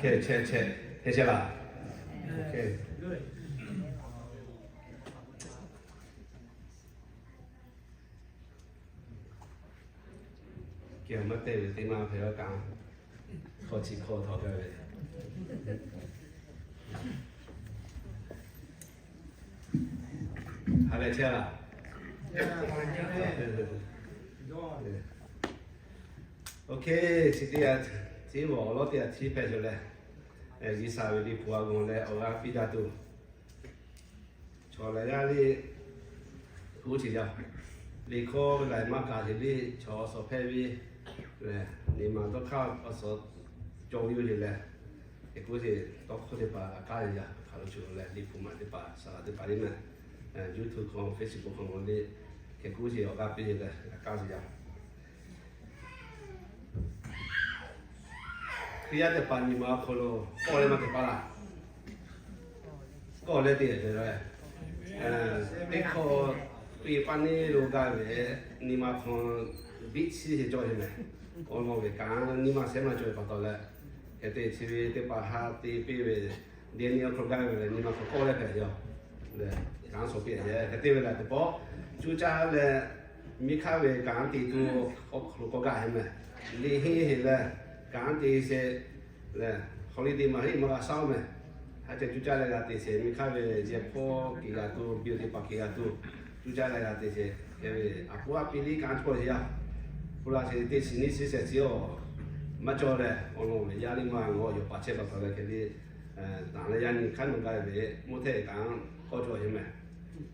Chehˇ chehˇ chehˇ, chehˇ chehˇ laˇ. Kehˬ maˇ te ve teˇ maˇ hpehꞈ la kaꞈ, hk'aw chi hk'aw htawˇ gaˇ ve, ha lehˬ chehˇ laˇ. Ok, chi teˇ yanˇ, teˇ yanˇ awˬ lawˉ teˇ yanˇ htiˇ hpehꞈ ve leh, G'uiˬsha ve Liꞈ hpu a g'aw leh awˬ g'aˇ piˇ daꞈ tuˬ, chaw laiˬ g'aˇ le, kuˉ chi yaˇ, liꞈ hkawˇ ve laiˬ maˇ kaꞈ heˍ le, chaw awˬ suhˍ hpehꞈ ve lehˬ, nyi ma dawˇ hk'aˇ awˬ suhˍ cawˬ ve yoˬ lehˬ, hk'e kuˉ sheˍ tawˇ hkawˇ teˇ hpaˍ g'a kaˇ ve yaˇ hk'aˬ lo shuˍ leh, Liꞈ hpu maˬ teˇ hpaˍ, saˍ laꞈ teˇ hpaˍ le mehˍ, YouTube hk'aw, Facebook hk'aw le, hk'e kuˉ sheˍ awˬ g'aˇ piˇ leh g'a kaˇ ve yaˇ. Hkriꞈ yaˇ teˇ hpaˍ nyi ma awˬ hk'aw lo kawˆ leh maˇ te paˇ laˇ. Kawˆ leh te ve, teˇ hkawˇ piˇ paˇ neˇ lo gaˇ ve, nyi ma hk'aw biˇ chi sheˍ cawˬ ve mehˍ. Awˬ lawn ve kanˉ nyi ma shehˉ maˇ cawˬ ve pa taw leh, hk'e te chi ve teˇ hpaˍ ha te piˇ ve, deˇ nyi awˬ hk'aw gaˇ ve lehˬ, nyi ma hk'aw kawˆ leh hpehꞈ yaˇ leh, kanˉ suh piˇ yaˇ hk'e te ve lehˬ, teˇ pawˆ cuˇ caˇ leh, miˇ hk'aˇ ve kanˉ te tuˬ awˬ hk'aw lo kawˆ gaˇ ve mehˍ. Liꞈ henˇ heˍ leh, kanˉ te sheˍ lehˬ, holiday maˇ heˆ maˇ g'a shaˉ mehˍ. Haˉ ceh cuˇ caˇ leh g'a te sheˍ, miˇ hk'aˇ ve yehˬ hpawˇ kiˬ g'a tuˬ, biˇ teˇ hpaˍ kiˬ g'a tuˬ, cuˇ caˇ leh g'a te sheˍ. Hk'e ve a puˉ a piˇ liˇ kanˉ cawˬ sheˍ yaˇ. Hpu la sheˍ teˇ shiˍ nyiˇ shiˍ shehˍ chi awˬ maˇ cawˬ leh, awˬ lawn ve yaˇ liˇ maˇ g'a awˬ yawˬ paˍ chehˇ pa taw leh hk'e le, tanˍ leh yaˇ nyi hk'aˉ nawˬ gaˇ ve, mvuhˇ htehˆ kanˉ kawˆ cawˬ sheˍ mehˍ.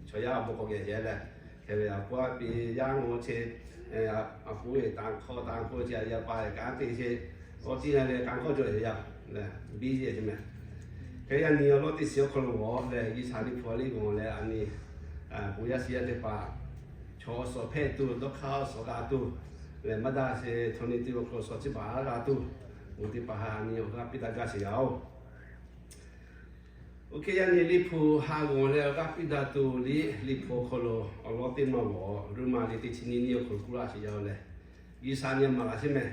Chaw yaˇ a bon k'awꞈ geh sheˍ leh, hk'e ve a puˉ a piˇ yaˇ ngaw chehˇ, a puˉ ve tanˍ hkawˇ tanˍ hkawˇ chi a yaˇ pa ve kanˉ te sheˍ, awˬ tiˇ g'a leh kanˉ kawˆ cawˬ sheˍ yaˇ leh, biˇ sheˍ mehˍ. Hk'e yaˇ nyi awˬ lawˉ teˇ shiˍ awˬ hk'aw lo g'awˬ leh, G'uiˬsha Liꞈ hpu a liˇ g'awˬ leh, a nyi bon yaˇ shiˍ yaˇ teˇ hpaˍ, chaw awˬ suhˍ hpehꞈ tuˬ, dawˇ hk'aˇ awˬ suhˍ g'a tuˬ lehˬ, maˇ daꞈ sheˍ htawnˇ nyi teˇ awˬ hk'aw lo suhˍ chi baˬ g'a tuˬ, bon teˇ hpaˍ ha nyi awˬ g'aˇ piˇ daꞈ gaˇ sheˍ yaˇ oˬ. Oˇ hk'e yaˇ nyi Liꞈ hpu ha g'awˬ leh awˬ g'aˇ piˇ daꞈ tuˬ liꞈ, Liꞈ hpu awˬ hk'aw lo awˬ lawˉ teˇ maˇ g'awˬ, Roˉmaꞈ liꞈ teˇ chi nyiˇ nyiˇ awˬ hk'aw lo kuˉ laˇ sheˍ yaˇ leh, G'uiˬsha nyi maˍ laꞈ sheˍ mehˍ.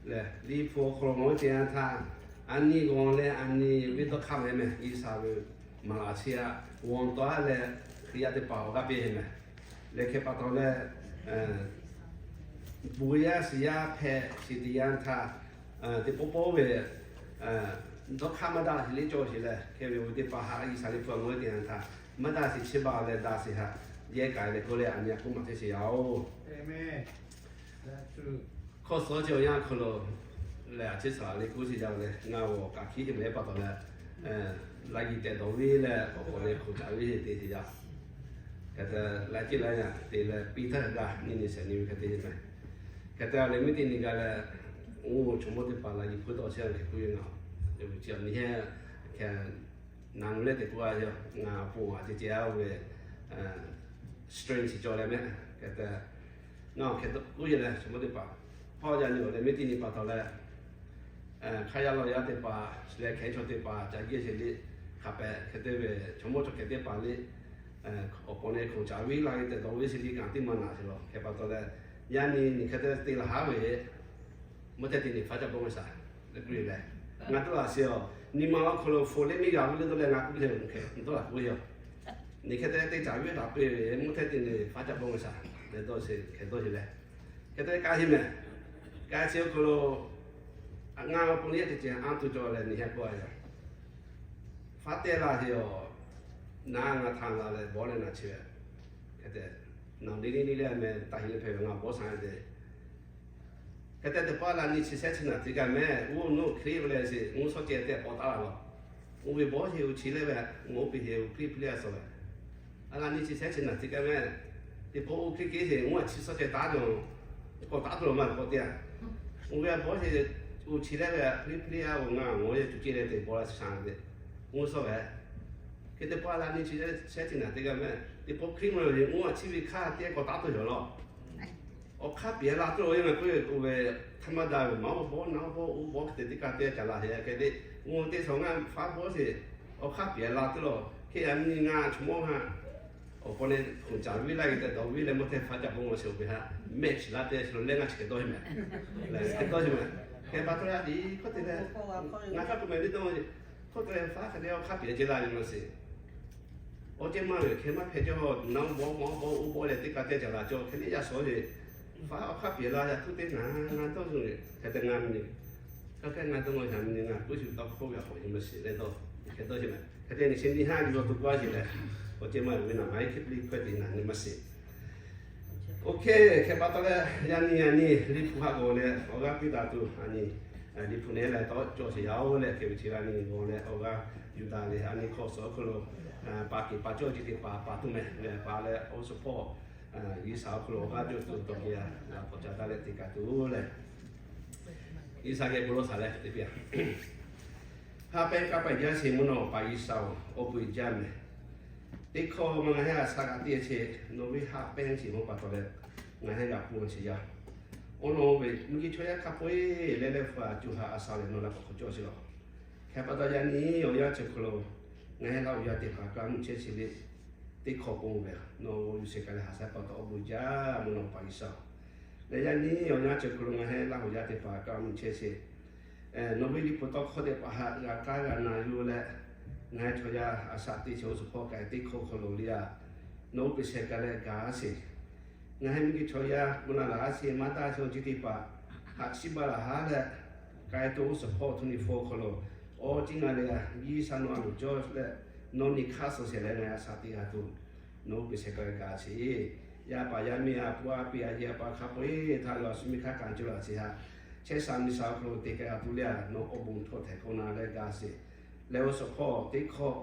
Lehˬ Liꞈ hpu awˬ hk'aw lo g'awˬ ve teˇ yanˇ htaˇ, a nyi g'awˬ leh a nyi venˇ dawˇ hk'aˇ mehˍ mehˍ, G'uiˬsha ve maˍ laꞈ sheˍ a, g'awˬ tawˆ a leh Hkriꞈ yaˇ teˇ hpaˍ awˬ g'aˇ piˇ sheˍ mehˍ. Lehˬ hk'e pa taw leh, bon yaˇ shiˍ yaˇ hpehꞈ sheˍ teˇ yanˇ htaˇ, teˇ pawˆ pawˆ ve dawˇ hk'aˇ maˇ daꞈ sheˍ le cawˬ sheˍ leh, hk'e ve awˬ viˉ teˇ hpaˍ ha G'uiˬsha Liꞈ hpu g'awˬ ve teˇ yanˇ htaˇ, maˇ daꞈ sheˍ chi baˬ leh daꞈ sheˍ haꞈ, yehˇ k'ai leh k'oˆ leh a nyi a k'oˆ maˍ chehˇ sheˍ yaˇ oˬ. Hkawˇ suh chi awˬ yanˇ hk'aw lo lehˬ, a ciˉ saˍ laꞈ le k'oˆ sheˍ yaˇ leh, ngaˬ g'awˬ kaꞈ hkiˉ te mehˍ pa taw leh, laꞈ g'uiˬ tehꞈ dawˬ ve leh k'awꞈ k'awꞈ leh hk'oˆ caˍ ve te sheˍ yaˇ. Hk'e te laiˉ ceuˬ laiˉ yaˇ te leh piˇ htaˇ g'a nyi nyi shehˍ nyi ve hk'e te sheˍ mehˍ. Hk'e te leh mehˆ teˇ nyi g'a leh, oˇ chaw mawˇ teˇ hpaˍ laꞈ g'uiˬ hpuiˇ tawˆ chehˇ ve hk'e k'oˆ ve ngaˬ, chi awˬ nyi heˆ, hk'e naˍ mvuh leh teꞈ k'oˆ a yaˇ, ngaˬ ponˬ a ceh ceh a ve, strength chi cawˬ leh mehˆ. Hk'e te, ngaˬ hk'e k'oˆ ve leh chaw mawˇ teˇ hpaˍ, hpawˇ yaˇ nyi awˬ leh mehˆ teˇ nyi pa taw leh, hk'aˇ yaˇ lawˇ yaˇ teˇ hpaˍ leh hkehˉ chaw teˇ hpaˍ ca geh sheˍ le, hk'a pehꞈ hk'e te ve chaw mawˇ chaw hkehˉ teˇ hpaˍ le, awˬ pon leh hk'oˆ caˍ ve laꞈ g'uiˬ tehꞈ dawˬ ve sheˍ le kaꞈ teˇ maˇ naꞈ sheˍ law. Hk'e pa taw leh, yaˇ nyi nyi hk'e te te laˬ haˉ ve, mvuhˇ htehˇ teˇ nyi faˉ caˇ bawˆ ve shaˍ le k'oˆ ve leh, ngaˬ tawˇ laꞈ sheˍ a, nyi ma awˬ hk'aw lo hpu le miˇ g'a ve le dawˇ leh ngaˬ k'oˆ ve hk'e tawˇ laꞈ k'oˆ ve a, nyi hk'e te te caˍ ve daꞈ piˇ ve mvuhˇ htehˇ teˇ nyi faˉ caˇ bawˆ ve shaˍ le dawˇ sheˍ hk'e dawˇ sheˍ leh, hk'e te k'ai sheˍ mehˍ. K'ai chi awˬ hk'aw lo, ngaˬ awˬ pon leh teˇ ceuˬ anˇ tuˬ cawˬ leh nyi heh k'oˆ a yaˇ, faˉ teˇ laˬ sheˍ a, naˍ ngaˬ htaꞈ laˬ leh bawˆ leh naˍ chi ve, hk'e te, naˍ le le le le mehˍ taˇ heˆ leh hpehꞈ ve ngaˬ bawˆ shaˍ te Hk'e te teˇ pawˆ a laꞈ nyi chi shehˉ chi naˬ teˇ g'aˇ mehˍ, oˇ naˬ Hkriꞈ ve leh sheˍ, oˇ suhˉ ceh te k'awꞈ taˉ la lawˬ. Oˇ ve bawˇ sheˍ oˇ chi leh ve, oˇ piˇ sheˍ oˇ Hkriꞈ piˇ leh a suh ve, a laꞈ nyi chi shehˉ chi naˬ teˇ g'aˇ mehˍ. Teˇ pawˆ oˇ Hkriꞈ kehˉ sheˍ, oˇ a chi suhˉ ceh taˉ cawˬ, k'awꞈ taˉ tuˬ lo maˇ k'awꞈ te a. Oˇ ve a bawˇ sheˍ oˇ chi leh ve, Hkriꞈ piˇ leh a oˇ ngaˬ ngaˬ yaˇ cuˬ ceh leh te bawˆ la sha ve, oˇ suhˉ ve. Hk'e te pawˆ a laꞈ nyi chi shehˉ chi naˬ teˇ g'aˇ mehˍ. Teˇ pawˆ Hkriꞈ mvuhˇ leh oˇ a chi ve hk'aˇ te k'awꞈ taˉ tuˬ cawˬ lawˬ. Awˬ hk'aˇ piˍ la tuˬ lo ve ngaˬ k'oˆ ve, oˇ ve htaˇ maˇ daꞈ ve maˇ oˇ bawˇ naˬ oˇ bawˇ oˇ bawˇ hk'e te teˇ kaꞈ te a caˍ laˬ sheˍ hk'e te, oˇ teˇ shawˍ ngaˬ faˉ bawˇ sheˍ, awˬ hk'aˇ piˍ la tuˬ lo, hk'e a nyi ngaˬ chaw mawˇ haꞈ, awˬ pon leh hk'oˆ caˍ viˉ laˇ ve tehꞈ dawˬ viˉ leh mvuhˇ htehˇ faˉ caˇ bon g'a sheˍ oˇ ve haꞈ, mehˆ shiˍ laˇ te a chi lo leh ngaˬ chi hk'e dawˇ sheˍ mehˍ. Leh hk'e dawˇ sheˍ mehˍ. Hk'e pa taw leh a tiꞈ hk'oˆ te leh, ngaˬ hk'aˇ k'oˆ meh ve dawˇ, hk'oˆ te leh faˉ hk'e te awˬ hk'aˇ piˍ ceh la ve maˇ shiˍ. Awˬ ceh maˇ ve hk'e maˇ hpehꞈ cawˇ, naˉ bawˇ maˇ bawˇ oˇ bawˇ leh teˇ ka te ca laˬ cawˇ hk'e le yaˇ shawˍ ve, faˉ awˬ hk'aˇ piˍ la yaˇ hk'oˆ te ngaˬ ngaˬ dawˇ ve hk'e te ngaˬ meh ni, hk'aˬ hk'e ngaˬ dawˇ ngaˬ yaˇ meh ni ngaˬ k'oˆ shu tawˇ hkawˇ ve awˬ hk'aw lo maˇ shiˍ leh dawˇ hk'e dawˇ ve, hk'e te nyi chi nyi haˉ nyi dawˇ tuˬ k'oˆ a sheˍ leh, awˬ ceh maˇ ve naˬ maˇ heˆ hk'e le hk'e te ngaˬ nyi maˇ shiˍ. Oˇ hk'e hk'e pa taw leh, yaˇ nyi yaˇ nyi Liꞈ hpu haꞈ g'awˬ leh awˬ g'aˇ piˇ daꞈ tuˬ a nyi, Liꞈ hpu nehˉ leh tawˇ cawˇ sheˍ yaˇ oˬ leh hk'e ve chi g'a nyi g'awˬ leh awˬ g'aˇ yuˬ daꞈ leh a nyi hk'aw suh awˬ hk'aw lo paˍ keꞈ paˍ cawˇ chi teˇ hpaˍ paˍ tuˬ meh leh paˍ leh awˬ suhˍ hpawˇ G'uiˬsha awˬ hk'aw lo awˬ g'aˇ cawˇ tuˬ dawˬ ve a laꞈ k'awꞈ ca taˇ leh te kaꞈ tuˬ leh, G'uiˬsha geh bon lawˬ shaˍ leh te piˇ a. Haꞈ pehnˇ k'aˇ paˍ yaˇ sheˍ mvuhˇ naw pa G'uiˬsha-oˬ, awˬ bon uiˍ jaˇ meh. Teˇ hkawˇ ma ngaˬ hui a shaꞈ g'a te ce, nawˬ ve haꞈ pehnˇ sheˍ mvuhˇ pa taw leh ngaˬ hui g'a pon sheˍ yaˇ. Awˬ lawn ve mvuhˇ kiˇ chaw yaˇ hk'a peu-eˬ leh leh hpu a co ha a sha leh nawˬ la k'awꞈ hk'awꞈ cawˇ sheˍ lawˬ. Hk'e pa taw yaˇ nyi awˬ yanˇ ceuˬ hk'aw lo ngaˬ hui la awˬ yanˇ teˇ hpaˍ kaꞈ mvuhˇ chehˇ sheˍ le. Teˇ hkawˇ pon ve a, nawˬ g'aw yuˬ sheˍ kaꞈ leh haꞈ shaˉ pa taw awˬ bon uiˍ jaˇ mvuhˇ naw pa G'uiˬsha-oˬ. Leh yaˇ nyi awˬ yanˇ ceuˬ hk'aw lo ngaˬ hui la awˬ yanˇ teˇ hpaˍ kaꞈ mvuhˇ chehˇ sheˍ. Nawˬ ve Liꞈ hpu tawˇ hkawˇ teˇ hpaˍ haꞈ g'a kaˇ g'a na yuˬ leh, ngaˬ hui chaw yaˇ a shaꞈ te sheˍ awˬ suhˍ hpawˇ k'ai teˇ hkawˇ hk'aw lo le a, nawˬ oˇ peˬ sheh kaꞈ leh gaˬ sheˍ. Ngaˬ hui mvuhˇ kiˇ chaw yaˇ mvuhˇ naw laˬ a sheˍ maˇ taˇ sheˍ awˬ ceuˬ teˇ hpaˍ haꞈ chiˇ baˬ laˬ haˉ leh, k'ai tuˬ awˬ suhˍ hpawˇ twenty-four hk'aw lo awˬ ceuˬ ngaˬ leh a G'uiˬsha nawˬ a loˍ cawˇ leh, nawˬ nyi hk'aˇ suh sheˍ leh ngaˬ hui a shaꞈ te g'a tuˬ, nawˬ oˇ peˬ sheh kaꞈ leh gaˬ sheˍ. Yaˇ paˍ yaˇ miˇ a pu a piˇ a yehˬ a pa hk'a peu-eˬ htaꞈ g'a shu miˇ hk'aˇ kaꞈ cawˬ laˬ sheˍ haꞈ, chehˇ sha miˬ sha awˬ hk'aw lo te k'ai a tuˬ le a, nawˬ awˬ bon htaꞈ htehꞈ k'awꞈ na leh gaˬ sheˍ. Leh awˬ suhˍ hpawˇ teˇ hkawˇ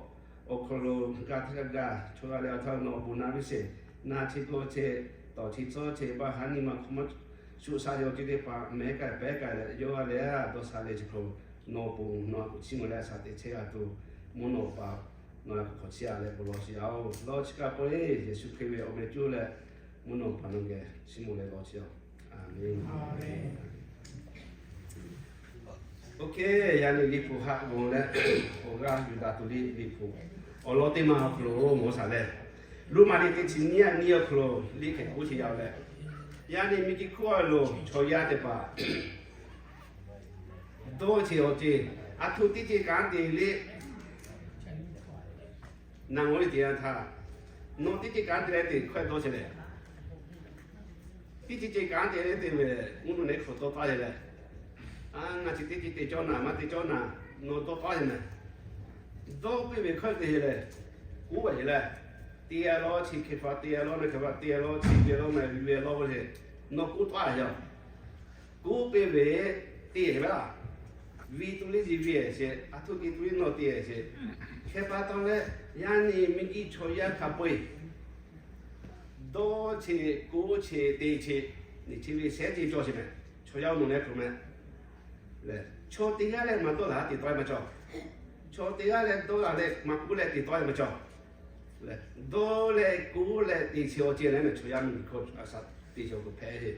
awˬ hk'aw lo g'a htaˇ g'a gaˬ chaw g'a leh awˬ htaˇ nawˬ awˬ bon na piˇ sheˍ. Na chi dawˇ cheˇ, tawˍ chi tcuhˉ cheˇ, baˆ haˉ nyi ma hk'aw maˇ shuˆ sha yaw ceuˬ teˇ hpaˍ mehˉ k'ai pehˉ k'ai leh yawˇ g'a leh a dawˇ sha leh chi hk'aw nawˬ awˬ bon nawˬ a k'oˍ chiˇ mvuh leh a shaꞈ te chehˇ g'a tuˬ, mvuhˇ naw pa nawˬ la k'awꞈ hk'awꞈ chiˇ a leh bon lawˬ sheˍ yaˇ-oˬ. Lawˇ chi kaꞈ peuˬ Yeˍsuˆ Hkriꞈ ve awˬ meh cuˇ leh mvuhˇ naw pa nawˬ geh chiˇ mvuh leh lawˬ sheˍ yaˇ-oˬ. A menˬ. Oˇ hk'e yaˇ nyi Liꞈ hpu haꞈ g'awˬ leh awˬ g'aˇ yuˬ daꞈ tuˬ le Liꞈ hpu awˬ lawn teˇ ma awˬ hk'aw lo mawˬ shaˍ leh, Roˉmaꞈ liꞈ teˇ chi nyiˇ a nyiˇ awˬ hk'aw lo liꞈ hk'e k'oˆ sheˍ yaˇ-oˬ leh, yaˇ nyi miˬ kiˇ hk'oˆ a lo chaw yaˇ teˇ hpaˍ dawˇ cheˬ awˬ ceuˬ, a htoꞈ teˇ ceuˬ kanˉ te le. Naˬ ngawˬ ve teˇ yanˇ htaˇ, nawˬ teˇ ceuˬ kanˉ te leh teˇ hkawehˇ dawˇ cheˬ leh, teˇ ceuˬ ceuˬ kanˉ te leh teˇ ve mvuhˇ naw nehˉ hk'aw dawˇ taˉ ve leh, a ngaˬ chi teˇ ceuˬ te cawˇ naˍ maˇ te cawˇ naˍ, nawˬ dawˇ taˉ ve meh. Dawˇ piˇ ve hkawehˇ te leh, k'oˆ ve leh, te a lawˇ chi hk'e hpaˍ te a lawˇ na hk'e hpaˍ te a lawˇ chi ve lawˇ na ve lawˇ ve leh, nawˬ k'oˆ taˉ ve yoˬ. K'oˆ piˇ ve te ve laˇ. Viˇ tuˬ liˇ ziˇ viˇ sheˍ, a htoꞈ te tuˬ liˇ nawˬ te sheˍ. Hk'e pa taw leh, yaˇ nyi miˬ kiˇ chaw yaˇ hk'a peu-eˬ dawˇ cheˬ, k'oˆ cheˬ, te cheˬ, nyi chi ve shehˉ ceˇ cawˇ sheˍ meh. Chaw yaˇ oˇ nawˬ leh hk'aw meh, chaw teˇ g'aˇ leh maˇ dawˇ laˬ te tawˆ maˇ cawˬ. Chaw teˇ g'aˇ leh dawˇ laˬ leh maˇ k'oˆ leh te tawˆ maˇ cawˬ. Dawˇ leh k'oˆ leh te cheˬ awˬ ceuˬ leh meh chaw yaˇ miˬ hk'aw a shaꞈ te sheˍ awˬ hk'aw hpehꞈ ve.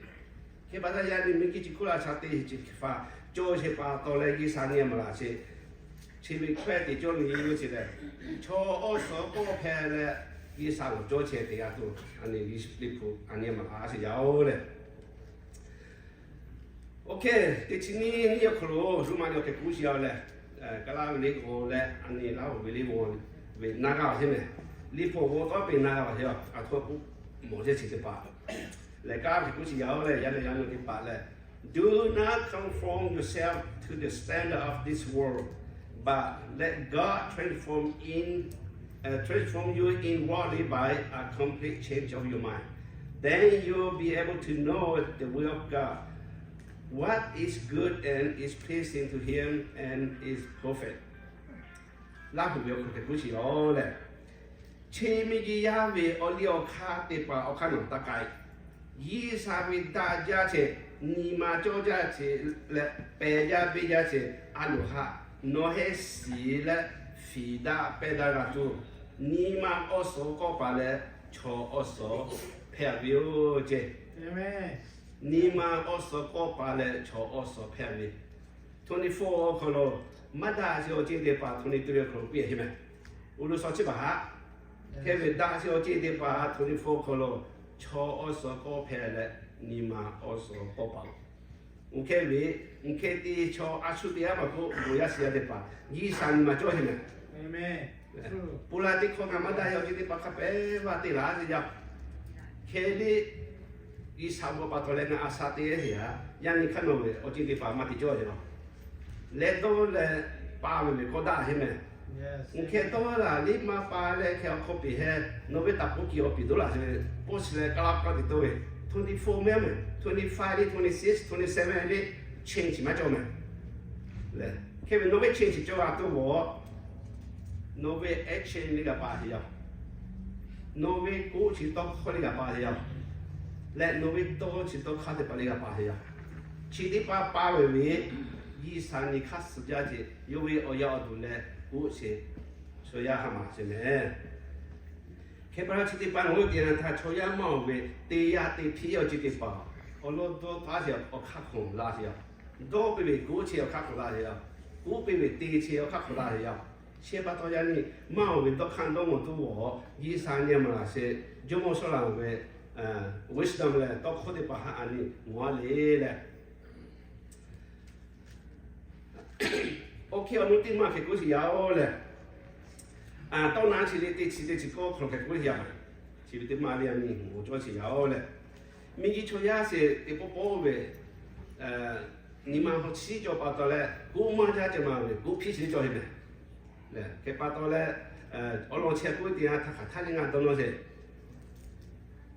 Hk'e pa taw yaˇ nyi miˬ kiˇ chi hk'oˆ la shaꞈ te sheˍ chi hk'e hpaˍ cawˇ sheˍ pa taw leh G'uiˬsha nyi maˍ laˬ sheˍ. Chi ve hkawehˇ te cawˇ nyi ve yoˬ sheˍ leh, chaw awˬ suhˍ k'awˇ hpehꞈ leh G'uiˬsha awˬ cawˇ chehˇ te g'a tuˬ, a nyi Liꞈ hpu a nyi maˍ laˬ sheˍ yaˇ-oˬ leh, oˇ hk'e teˇ chi nyiˇ nyiˇ awˬ hk'aw lo Roˉmaꞈ liꞈ awˬ hk'e k'oˆ sheˍ yaˇ-oˬ leh, Kaˍlaˆ ve liꞈ g'awˬ leh a nyi Laˇhuˍ ve liꞈ g'awˬ ve na g'a sheˍ meh. Liꞈ hpu g'awˬ tawˆ peˬ na g'a sheˍ a htoꞈ k'oˆ mawˬ chehˇ chi teˇ hpaˍ lehˬ, kaˇ ve k'oˆ sheˍ yaˇ-oˬ leh, yaˇ nyi yaˇ nyi teˇ hpaˍ leh, Do not conform yourself to the standard of this world, but let God transform in, uh, transform you inwardly by a complete change of your mind. Then you will be able to know the will of God, what is good and is pleasing to Him and is perfect. Laˇhuˍ ve awˬ hk'aw hk'e k'oˆ sheˍ yaˇ-oˬ leh, chi miˬ guiˬ yaˇ ve awˬ liˇ awˬ hk'aˇ teˇ hpaˍ awˬ hk'aˇ nawˬ taˇ k'ai. G'uiˬsha ve daꞈ jaˇ chehˇ, nyi ma cawˇ jaˇ chehˇ leh pehˬ jaˇ beˇ jaˇ chehˇ a loˍ haꞈ nawˬ heˆ shiˍ leh fiˍ daꞈ pehˇ daꞈ g'a tuˬ, nyi ma awˬ suhˍ k'awˇ paˍ leh chaw awˬ suhˍ hpehꞈ ve yoˬ ceˇ. Nyi ma awˬ suhˍ k'awˇ paˍ leh chaw awˬ suhˍ hpehꞈ ve. Twenty-four awˬ hk'aw lo maˇ daꞈ sheˍ awˬ ceuˬ teˇ hpaˍ twenty-three awˬ hk'aw lo piˇ a heˆ meh. Oˇ lo shaw chi baˬ haꞈ. Hk'e ve daꞈ sheˍ awˬ ceuˬ teˇ hpaˍ twenty-four awˬ hk'aw lo chaw awˬ suhˍ k'awˇ hpehꞈ leh nyi ma awˬ suhˍ k'awˇ paˍ lo Uˬ hkeh ve, uˬ hkeh te chaw a shu te aˉ maˬ k'oˆ, bon yaˇ shiˍ yaˇ teˇ hpaˍ G'uiˬsha nyi ma cawˇ sheˍ mehˍ. Pun la teˇ hkawˇ ngaˬ maˇ daꞈ yaˇ awˬ ceuˬ teˇ hpaˍ hk'a pehˉ vaˇ te laˬ te yaˇ. Hkeh liˇ G'uiˬsha bon pa taw leh ngaˬ a sha te sheˍ yaˇ, yaˇ nyi hk'aˇ nawˬ ve awˬ ceuˬ teˇ hpaˍ maˇ te cawˇ sheˍ laˬ. Leh dawˇ leh pa ve ve kawˇ daꞈ heˆ mehˍ. Uˬ hkeh dawˇ laˬ liˇ maˇ pa leh hkeh awˬ hk'aw peˍ heh, nawˬ ve taˍ k'oˆ kiˬ awˬ piˍ doˉ laˬ ve, post leh kaˇ laˇ k'aˇ teꞈ tawˇ ve, twenty four mehˍ mehˍ, twenty five liˇ twenty six twenty seven liˇ change maˇ cawˇ mehˍ. Leh hkeh ve nawˬ ve change cawˇ g'a tuˬ g'awˬ, nawˬ ve action liˇ g'a pa sheˍ yaˇ. Nawˬ ve k'oˆ chi tawˇ hkawˇ liˇ g'a pa sheˍ yaˇ. Leh nawˬ ve tawˇ chi tawˇ hkawˇ teˇ hpaˍ liˇ g'a pa sheˍ yaˇ. Chi teˇ hpaˍ pa ve ve, G'uiˬsha nyi hk'aˇ suh jaˇ ce, yawˇ ve awˬ yaˇ awˬ duˬ leh k'oˆ sheˍ, chaw yaˇ ha maˍ sheˍ mehˍ. Hkeh pa chi teˇ hpaˍ nawˬ hui te na htaˇ chaw yaˇ maˇ awˬ ve te yaˇ te hpiˇ awˬ ceuˬ teˇ hpaˍ, awˬ lawn dawˇ taˉ sheˍ awˬ hk'aˇ hk'awꞈ la sheˍ yaˇ. Dawˇ piˇ ve k'oˆ chi awˬ hk'aˇ hk'awꞈ la sheˍ yaˇ. K'oˆ piˇ ve te chi awˬ hk'aˇ hk'awꞈ la sheˍ yaˇ. Chi pa taw yaˇ nyi maˇ awˬ ve dawˇ hk'aˇ dawˇ mawˬ tuˬ g'awˬ, G'uiˬsha nyi maˍ laˬ sheˍ, Jawˇmawˇ Sawˉlaꞈ ve wisdom leh tawˇ hkawˇ teˇ hpaˍ ha a nyi mawˬ a le leh, awˬ hkeh awˬ nu teˇ maˇ hkeh k'oˆ sheˍ yaˇ oˬ leh, tawˇ na chi le teˇ chi teˇ chi kawˇ hk'aw lo hkeh k'oˆ sheˍ yaˇ. Chi ve teˇ maˇ le a nyi mawˬ cawˇ sheˍ yaˇ oˬ leh, miˬguiˬ chaw yaˇ sheˍ teˇ pawˆ pawˆ ve nyi ma hawˉ chiˉ cawˬ pa taw leh, k'oˆ maˇ jaˇ ceh maˇ ve k'oˆ hpiˇ chi teˇ cawˬ sheˍ mehˍ. Hkeh pa taw leh, awˬ lawn chi k'oˆ ve teˇ yanˇ htaˇ hk'aˬ htaˇ le ngaˬ dawˇ nawˇ sheˍ.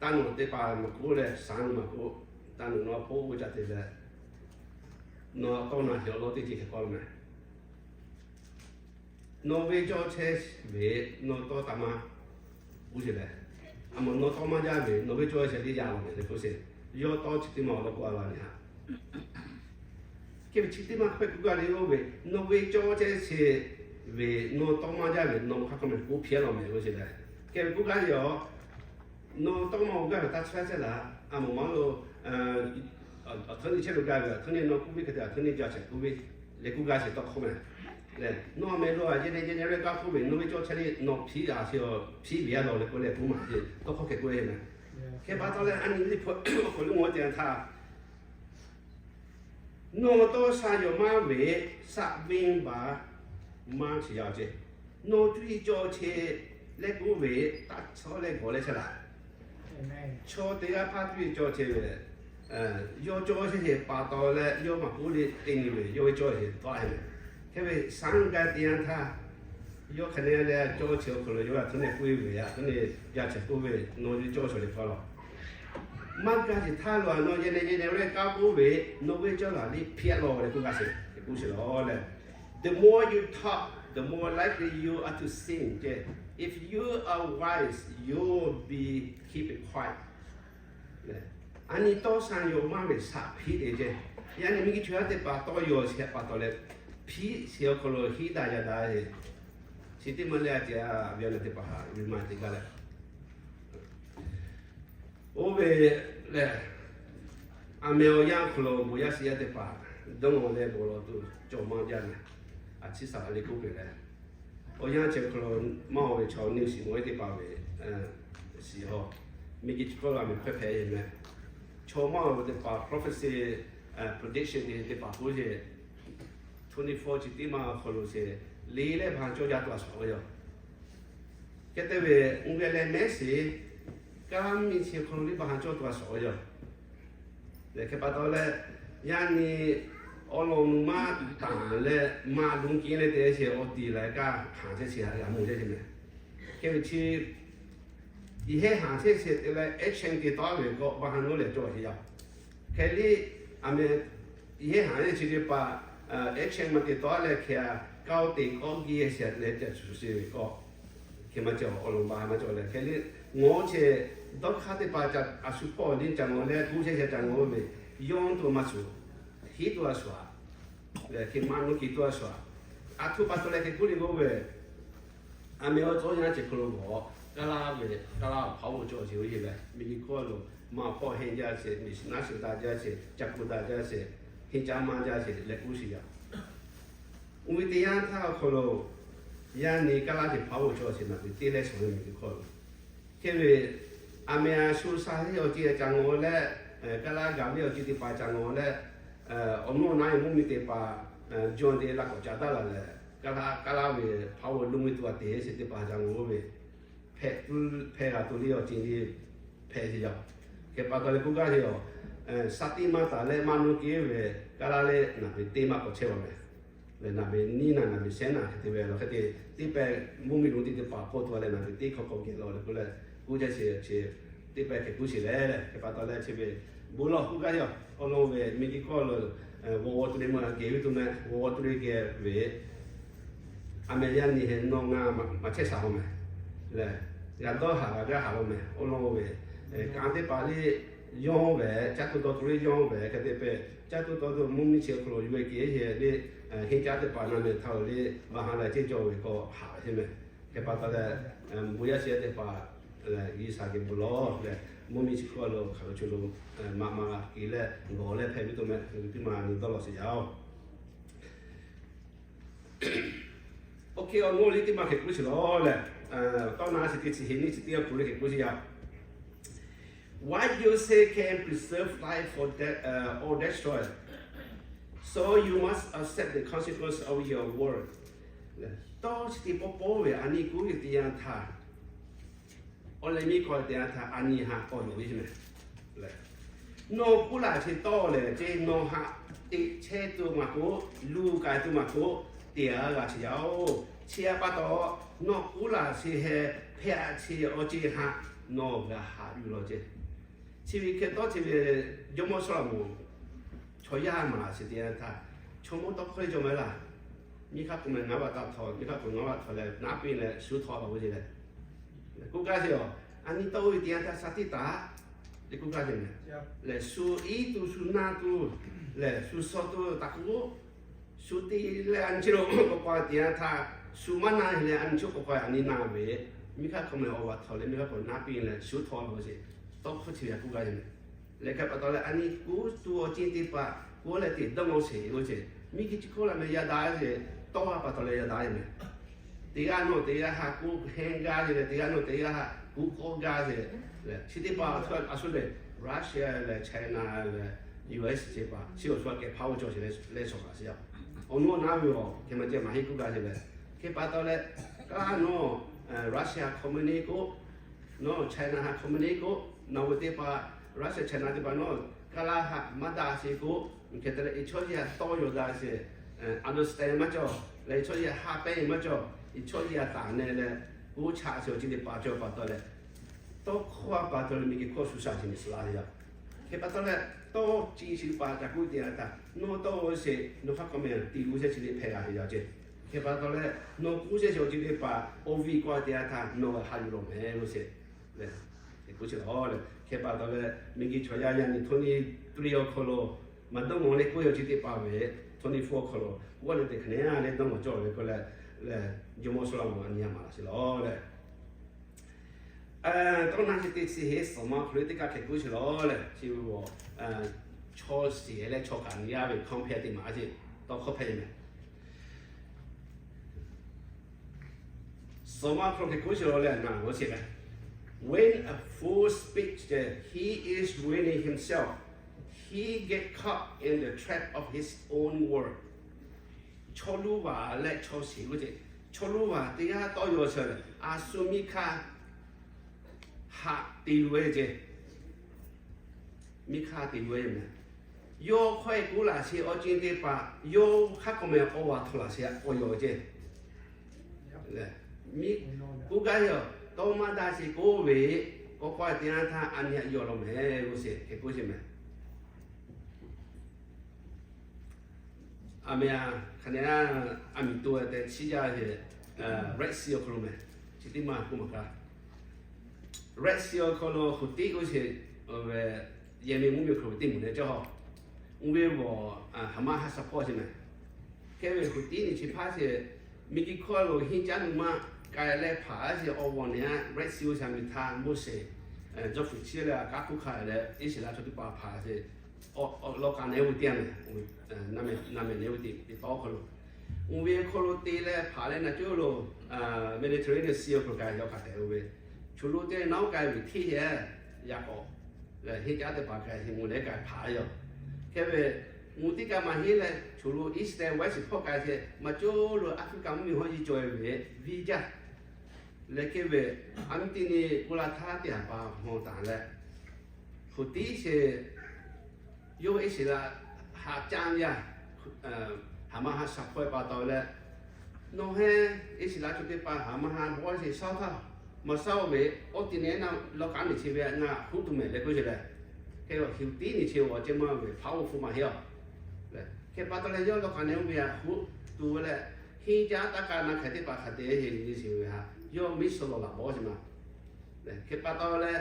Taˇ nawˬ teˇ hpaˍ maˇ k'oˆ leh, shaˍ nawˬ maˇ k'oˆ, taˇ nawˬ nawˬ hpawˇ g'uˇ caꞈ te leh, nawˬ tawˇ na sheˍ awˬ lawn teˇ ceuˬ hkeh k'oˆ mehˍ. Nawˬ ve cawˇ chehˇ ve, nawˬ tawˇ taˍ maˇ k'oˆ sheˍ leh, a mawˬ nawˬ tawˇ maˇ jaˇ ve nawˬ ve cawˇ chehˇ teˇ yanˇ lo mehˍ le k'oˆ sheˍ. Yawˇ tawˇ chi teˇ maˇ awˬ lawn k'oˆ a la nyi ha. Hkeh ve chi teˇ maˇ hk'e k'oˆ gaˇ le oˬ ve, nawˬ ve cawˇ chehˇ sheˍ ve, nawˬ tawˇ maˇ jaˇ ve nawˬ hk'aˇ hk'aˇ mehˍ k'oˆ hpiˇ a law mehˍ k'oˆ sheˍ leh, hkeh ve k'oˆ gaˇ le a. Nawˬ tawˇ maˇ awˬ gaˇ ve taˇ chehˇ chehˇ laˬ, a mawˬ maˇ lo, aˬ htoꞈ nyi chehˇ lo gaˇ ve, aˬ htoꞈ nyi nawˬ k'oˆ ve hk'e te aˬ htoꞈ nyi jaˇ chehˇ k'oˆ ve, leh k'oˆ gaˇ sheˍ tawˇ hkawˇ mehˍ. Leh nawˬ mehˍ lo a yehˬ nehˬ yehˬ nehˬ leh gaˇ k'oˆ ve, nawˬ ve cawˇ chehˇ le nawˬ hpiˇ a sheˍ, hpiˇ ve a law leh k'oˆ leh k'oˆ maˍ sheˍ tawˇ hkawˇ hkeh k'oˆ ve mehˍ. Hkeh pa taw leh a nyi liˇ hpaw awˬ hk'aw lo ngaˬ hui te a htaˇ, nawˬ tawˇ sha yawˬ maˇ ve, saꞈ venˇ baˬ maˇ chi yaˇ ceˇ. Nawˬ cuˇ yiˍ cawˇ chehˇ leh k'oˆ ve, taˇ chawˇ leh gawˬ leh chehˇ laˬ. Chaw teˇ g'aˇ hpaˇ cuˇ yiˍ cawˇ chehˇ ve, yawˇ cawˇ chehˇ sheˍ pa taw leh yawˇ maˇ k'oˆ le te nyi ve, yawˇ ve cawˇ sheˍ tawˆ heˆ ve. Hkeh ve shaˉ gaˇ te yanˇ htaˇ, yawˇ hk'aˬ ne leh cawˇ chehˇ awˬ hk'aw lo yawˇ aˬ htoꞈ nyi k'oˆ ve, aˬ htoꞈ nyi jaˇ chehˇ k'oˆ ve, nawˬ ve cawˇ chehˇ le hpaˇ law. Maˇ gaˇ sheˍ htaˇ lo a nawˬ yehˬ nehˬ yehˬ nehˬ leh gaˇ k'oˆ ve, nawˬ ve cawˇ laˬ liˇ hpiˇ a law leh k'oˆ gaˇ sheˍ k'oˆ sheˍ law leh, the more you talk, the more likely you are to sin ceˇ. If you are wise, you will be keep quiet. A nyi tawˇ sha yawˬ maˇ ve saꞈ hpiˇ te ceˇ. Yaꞈ nyi miˬguiˬ chaw yaˇ teˇ hpaˍ tawˇ yawˬ shehˍ pa taw leh, hpiˇ shehˍ awˬ hk'aw lo hiˉ daꞈ yaˇ daꞈ e, chi teˇ maˇ leh a ce a ve a leh teˇ hpaˍ htaꞈ ve maˇ te gaˇ leh, oˇ ve lehˬ, aˬ meh awˬ yanˇ hk'aw lo bon yaˇ shiˍ yaˇ teˇ hpaˍ dawˇ nawˬ leh bon lawˬ tuˬ cawˬ maˇ jaˇ mehˍ. A ciˉ saˍ laꞈ le k'oˆ peuˬ leh, awˬ yanˇ ceh hk'aw lo maˇ awˬ ve chaw news shiˍ mawˬ ve teˇ hpaˍ ve shiˍ hawˬ, miˬguiˬ chi hk'aw lo a meh hpehꞈ hpehꞈ e mehˍ. Chaw maˇ awˬ ve teˇ hpaˍ prophecy, prediction te teˇ hpaˍ k'oˆ sheˍ, twenty four chi teˇ maˇ hk'aw lo sheˍ, le leh baˬ cawˇ jaˇ tuˬ a shawˍ ve yoˬ. Hk'e te ve, uˬ geh leh mehˉ sheˍ, kaˇ miˇ chi hk'aw lo le baˬ cawˇ tuˬ a shawˍ ve yoˬ. Lehˬ hk'e pa taw leh, yaˇ nyi awˬ lawn nu maˇ tanˍ leh maˇ duˇ kiˇ leh te sheˍ awˬ tiˍ leh kaˇ haˍ chehˇ sheˍ a g'a mawˬ chehˇ sheˍ mehˍ. Hk'e ve chi, yehˬ heˆ haˍ chehˇ sheˍ te leh action te tawˆ ve k'o, baˬ ha nawˉ leh cawˇ sheˍ yaˇ. Hk'e liˇ, a meh, yehˬ heˆ haˍ leh chi teˇ hpaˍ action maˇ te tawˆ leh hk'e a, kaˇ oˇ te k'awꞈ giˇ sheˍ leh ca shuˍ shuˍ sheˍ ve k'o, hk'e maˇ cawˬ awˬ lawn baˬ ha maˇ cawˬ leh hk'e liˇ, ngawˬ chehˇ dawˇ hk'aˇ teˇ hpaˍ ca a shu hpawˇ liˇ ca ngawˬ leh k'oˆ chehˇ sheˍ ca ngawˬ ve, yawˇ to maˇ shuˍ, hiˉ to a shuˍ a, lehˬ hk'e maˇ nawˉ hk'e to a shuˍ a, a htoꞈ pa taw leh hk'e k'oˆ le k'oˆ ve, a meh awˬ cawˇ yaˇ ceh hk'aw lo g'awˬ, kaˇ laˇ ve, kaˇ laˇ hpaˇ oˇ cawˇ sheˍ oˇ yeˬ leh miˬguiˬ hk'oˆ lo maˇ hpawˇ hehnˇ jaˇ sheˍ, miˬ shiˍ naˉ shiˍ daꞈ jaˇ sheˍ, ca kuˬ daꞈ jaˇ sheˍ, hehnˇ caˇ maˇ jaˇ sheˍ leh k'oˆ sheˍ yaˇ. Oˇ ve teˇ yanˇ htaˇ awˬ hk'aw lo, yaˇ nyi kaˇ laˇ ceh hpaˇ oˇ cawˇ sheˍ naˬ ve teˇ lehˇ shawˍ ve miˬguiˬ hk'oˆ lo, hk'e ve, a meh a shu sha heˆ awˬ ceuˬ ca ngawˬ leh, kaˇ laˇ gaˬ ve awˬ ceuˬ teˇ hpaˍ ca ngawˬ leh, Awˬ nuˇ awˬ naˉ ve mvuhˇ miˬ teˇ hpaˍ, John te laˇ k'awꞈ ca daꞈ laˬ leh, kaˇ laˇ, kaˇ laˇ ve hpaˇ oˇ ve lonˉ ve tuˬ a te sheˍ teˇ hpaˍ htaꞈ g'aw ve, hpehꞈ tuˬ hpehˇ g'a tuˬ le awˬ ceuˬ le hpehꞈ sheˍ yaˇ. Hk'e pa taw leh k'oˆ gaˇ ve yoˬ, shaˉ tiˉ maˇ taˍ leh maˇ nuˇ kehˉ ve kaˇ laˇ leh naˍ ve teˇ maˇ k'awꞈ chehˇ a meh. Leh naˍ ve niˉ naˍ, naˍ ve shehˉ naˍ hk'e te ve lawˬ hk'e te, teˇ pehˍ mvuhˇ miˬ lonˉ teˇ teˇ hpaˍ hpawˇ tuˬ a leh naˍ ve teˇ hk'awꞈ k'awꞈ geh lawˬ leh k'oˆ leh, k'oˆ jaˇ sheˍ, teˇ pehˍ hk'e k'oˆ sheˍ leh, hk'e pa taw leh chi ve bon lawˬ k'oˆ gaˇ yoˬ. Awˬ lawn ve miˬ guiˬ hkawˇ lo, g'awˬ g'awˬ tuˬ le meuˇ geh ve tuˬ meh, g'awˬ g'awˬ tuˬ le geh ve, a meh yaˇ nyi heh nawˬ ngaˬ maˇ chehˇ shaˍ law meh. Leh g'a dawˇ haˍ g'a gaˇ haˍ law meh. Awˬ lawn ve kanˉ teˇ hpaˍ le yawˇ ve, caˇ tuˬ dawˇ tuˬ le yawˇ ve hk'e te pehˍ, caˇ tuˬ dawˇ tuˬ mvuhˇ miˬ chi awˬ hk'aw lo yuˬ ve kehˬ heh le, henˇ caˉ teˇ hpaˍ naˍ meh htaˇ le, baˬ ha leh ceˇ cawˬ ve k'awꞈ haˍ ve sheˍ meh. Hk'e pa taw leh, bon yaˇ chi yaˇ teˇ hpaˍ lehˬ G'uiˬsha geh bon lawˬ leh, mvuhˇ miˬ chi hkawˇ lo hk'aˬ lo co lo maꞈ maꞈ g'a k'ai leh gawˬ leh hpehꞈ ve tuˬ meh, teˇ maˬ nyi dawˇ lawˬ sheˍ yaˇ oˬ. Oˇ hk'e awˬ nuˇ le teˇ maˬ hk'e k'oˆ sheˍ lawˬ leh, tawˇ na chi teˇ chi heˍ nyiˇ chi teˇ awˬ hk'aw lo hk'e k'oˆ sheˍ yaˇ. What you say can preserve life for death, or destroy. So you must accept the consequence of your word. Tawˇ chi teˇ pawˆ pawˆ ve a nyi k'oˆ ve teˇ yanˇ htaˇ, awˬ leh miˇ hkawˇ teˇ yanˇ htaˇ a nyi ha k'awꞈ nawˬ ve meh. Nawˬ k'oˆ laˬ chi tawˇ lehˬ ceˇ, nawˬ haꞈ teꞈ chehˇ tuˬ maˇ k'oˆ, luˬ k'ai tuˬ maˇ k'oˆ, teꞈ a g'a chi yaˇ oˬ. Chi a pa taw, nawˬ k'oˆ laˬ chi heh hpehꞈ a chi awˬ ceˇ haꞈ nawˬ g'a haꞈ yuˬ lawˬ ceˇ. Chi ve hk'e tawˇ chi ve jawˇmawˇ Sawˉlaꞈmonˍ chaw yaˇ maˍ laˬ sheˍ teˇ yanˇ htaˇ, chaw mawˇ tawˇ hkawˇ le cawˬ meh laˇ. Miˇ hk'aˇ k'o meh ngaˇ vaꞈ taˇ htawˍ, miˇ hk'aˇ k'o ngaˇ vaꞈ htawˍ leh naˉ piˇ leh shu htawˇ la ve ceˇ leh, k'oˆ gaˇ sheˍ yoˬ. A nyi tawˇ ve teˇ yanˇ htaˇ shaˉ tiˉ taˍ le k'oˆ gaˇ sheˍ meh. Lehˬ shu iˉ tuˬ shu naˇ tuˬ, lehˬ shu shaw tuˬ taˍ k'o, shu te leh a nyi chi lo k'awꞈ k'awꞈ teˇ yanˇ htaˇ, shu maˇ naˇ leh a nyi chi k'awꞈ k'awꞈ a nyi naˇ ve, miˇ hk'aˇ k'o meh awˬ vaꞈ htawˍ leh miˇ hk'aˇ k'o naˉ piˇ leh shu htawˇ la ve ceˇ. Tawˇ hkawˇ chi ve a k'oˆ gaˇ sheˍ meh. Leh hk'e pa taw leh a nyi k'oˆ tuˬ awˬ ceˇ teˇ hpaˍ k'oˆ leh teꞈ dawˇ mawˬ sheˍ ve ceˇ. Miˇ hk'e chi hkawˇ la meh yaˇ daꞈ ve ceˇ, tawˇ a pa taw leh yaˇ daꞈ ve meh. Teˇ g'aˇ nawˬ teˇ g'aˇ haꞈ k'oˆ hehnˇ gaˇ ve leh, teˇ g'aˇ nawˬ teˇ g'aˇ haꞈ k'oˆ k'awˆ gaˇ ve leh, chi teˇ hpaˍ a shu lehˬ Russia leh China leh U S teˇ hpaˍ chi awˬ shu a kehˬ hpaˇ oˇ cawˬ sheˍ leh shawˍ kaꞈ sheˍ yaˇ. Awˬ nuˇ awˬ naˉ ve awˬ hk'e ma ceh maˇ heˆ k'oˆ gaˇ sheˍ leh, hk'e pa taw leh, kaˇ nawˬ Russia communist k'oˆ, nawˬ China haꞈ communist k'oˆ, nawˬ ve teˇ hpaˍ Russia China teˇ hpaˍ nawˬ kaˇ laˇ haꞈ maˇ daꞈ sheˍ k'oˆ, hk'e te leh iˉ chawˇ yaˇ tawˇ yaw daꞈ sheˍ, understand maˇ cawˬ leh iˉ chawˇ yaˇ haꞈ pehnˇ maˇ cawˬ, iˉ chawˇ yaˇ taˍ neh leh k'oˆ chaꞈ sheˍ awˬ ceˇ teˇ hpaˍ cawˬ pa taw leh, tawˇ hkawˇ a pa taw leh miˬ guiˬ hkawˇ shu shaˍ chi meh suh la ve yaˇ. Hk'e pa taw leh, tawˇ ceˇ chi teˇ hpaˍ ca k'oˆ teˇ yanˇ htaˇ, nawˬ tawˇ sheˍ nawˬ hk'aˇ k'awꞈ meh tiꞈ g'uˇ shehˇ chi le hpehꞈ g'a ve yaˇ ceˇ. Hk'e pa taw leh, nawˬ k'oˆ shehˇ chi awˬ ceˇ teˇ hpaˍ awˬ viˉ k'awꞈ teˇ yanˇ htaˇ nawˬ g'a haꞈ yuˬ lawˬ meh lo sheˍ leh, hk'e k'oˆ sheˍ lawˬ leh, hk'e pa taw leh miˬ guiˬ chaw yaˇ yaˇ nyi twenty three awˬ hk'aw lo maˇ dawˇ mawˬ leh k'oˆ ve awˬ ceˇ teˇ hpaˍ ve, twenty four awˬ hk'aw lo g'awˇ leh teꞈ hk'e ne a leh dawˇ mawˬ cawˬ ve k'oˆ leh, leh jawˇmawˇ Sawˉlaꞈmonˍ a nyi a maˍ laˬ sheˍ lawˬ leh, tawˇ na chi teˇ chi heˍ suhˍ ma hk'aw lo teˇ kaˇ hk'e k'oˆ sheˍ lawˬ leh, chi ve chaw shiˍ leh chaw kaꞈ nyi a ve compare teˇ maˬ a ceˇ, tawˇ hkawˇ hpehꞈ ve meh. Suhˍ ma hk'aw lo hk'e k'oˆ sheˍ lawˬ leh naˬ g'awˇ sheˍ leh, When a fool speaks, he is ruining himself. He get caught in the trap of his own word. Chaw luˇ vaˬ leh chaw shiˍ g'uˇ ceˇ. Chaw luˇ vaˬ teˇ g'aˇ tawˇ yaw sheˍ leh, a shu miˇ hk'aˇ haꞈ te luˬ ve ceˇ. Miˇ hk'aˇ te luˬ ve meh. Yawˇ hkawˇ e k'oˆ laˬ sheˍ awˬ ceˇ teˇ hpaˍ yawˇ hk'aˇ k'awꞈ meh awˬ vaˬ htawꞈ laˬ sheˍ k'awꞈ yaw ceˇ. Miˇ k'oˆ gaˇ ve, tawˇ maˇ daꞈ sheˍ k'oˆ ve, k'awꞈ k'awꞈ teˇ yanˇ htaˇ a nyi a yaw lawˬ meh lo sheˍ hk'e k'oˆ sheˍ meh. A meh a, hk'aˬ ne a, a miˬ to tehꞈ chiˇ jaˇ ve, Red Sea awˬ hk'aw lo meh, chi teˇ maˇ k'oˆ maˍ kaˇ. Red Sea awˬ hk'aw lo Houthi k'oˆ sheˍ ve, Yeˍmen mvuhˇ miˬ awˬ hk'aw lo teˇ moˍ leh cawˇ ha. Oˇ ve g'awˬ Hamas ha shaˍ hpawˇ sheˍ meh. Hk'e ve Houthi nyi chi hpaˇ sheˍ, miˬ guiˬ hkawˇ lo henˇ caˉ nuˬ maˇ k'ai leh hpaˍ a sheˍ awˬ g'awˬ ne a Red Sea oˇ shaˍ miˬ htaˇ Moˉseˍ, Jawˇ hpfuhˍ chiˇ leh a kaˉ hkuˇ hk'a leh Iˉsaˍreˍlaˆ chaw teˇ hpaˍ hpaˍ sheˍ, awˬ lawn k'a ne ve teˇ a meh, na meh ne ve teˇ tawˇ hk'aw lo, oˇ ve hk'aw lo te leh hpaˍ leh naˬ cawˇ lo, Mediterranean Sea awˬ hk'aw lo k'ai yaw hk'a tehꞈ oˇ ve, choˬ lo teˇ naˉ k'ai ve hteˇ yehˬ yaꞈ k'awꞈ leh henˇ caˉ teˇ hpaˍ k'ai heˍ moˍ leh k'ai hpaˍ yaˇ. Hk'e ve Mvuhˇ tiˉ kaꞈ maˇ heˆ leh, choˬ lo Iˉsaˍreˍlaˆ weˉ shiˍ hpawˇ k'ai chehˇ maˇ coˬ lo Aˍfriˍliˍkaꞈ mvuhˇmiˬ hawˉ yiˇ cawˬ ve venˇ jaˇ. Leh hk'e ve, a miˇ teˇ nyi Poˍlaˍtaˆ teˇ haˍ pa hawˬ taˍ leh, hoꞈ tiˉ sheˍ yawˇ Iˉsaˍreˍlaˆ haꞈ caˇ yaˇ, haˍ maˇ haꞈ shaˍ hpaweh pa taw leh, nawˬ heˆ Iˉsaˍreˍlaˆ chaw teˇ hpaˍ haˍ maˇ haꞈ bawˇ sheˍ shaˉ htaˇ, maˇ shaˉ-oˬ ve, awˬ ti nehˬ naˇ lawˇ kaꞈ nyi chehˇ ve ngaˬ huˉ tuˬ mehˍ leh k'oˆ sheˍ leh, hk'e hoꞈ tiˉ nyi chehˇ awˬ ceh maˇ ve hpaˇ oˇ hpu maˇ heˆ-oˬ. Hk'e pa taw leh yawˇ lawˇ kaꞈ nehˬ oˇ ve haꞈ huˉ tuˬ ve leh, hinˉ caˉ taˇ kaˇ na hk'e teˇ hpaˍ hk'a te heˆ nyi sheˍ ve haꞈ yawˇ miˇ suh lawˬ laꞈ bawˇ sheˍ ma. Hk'e pa taw leh,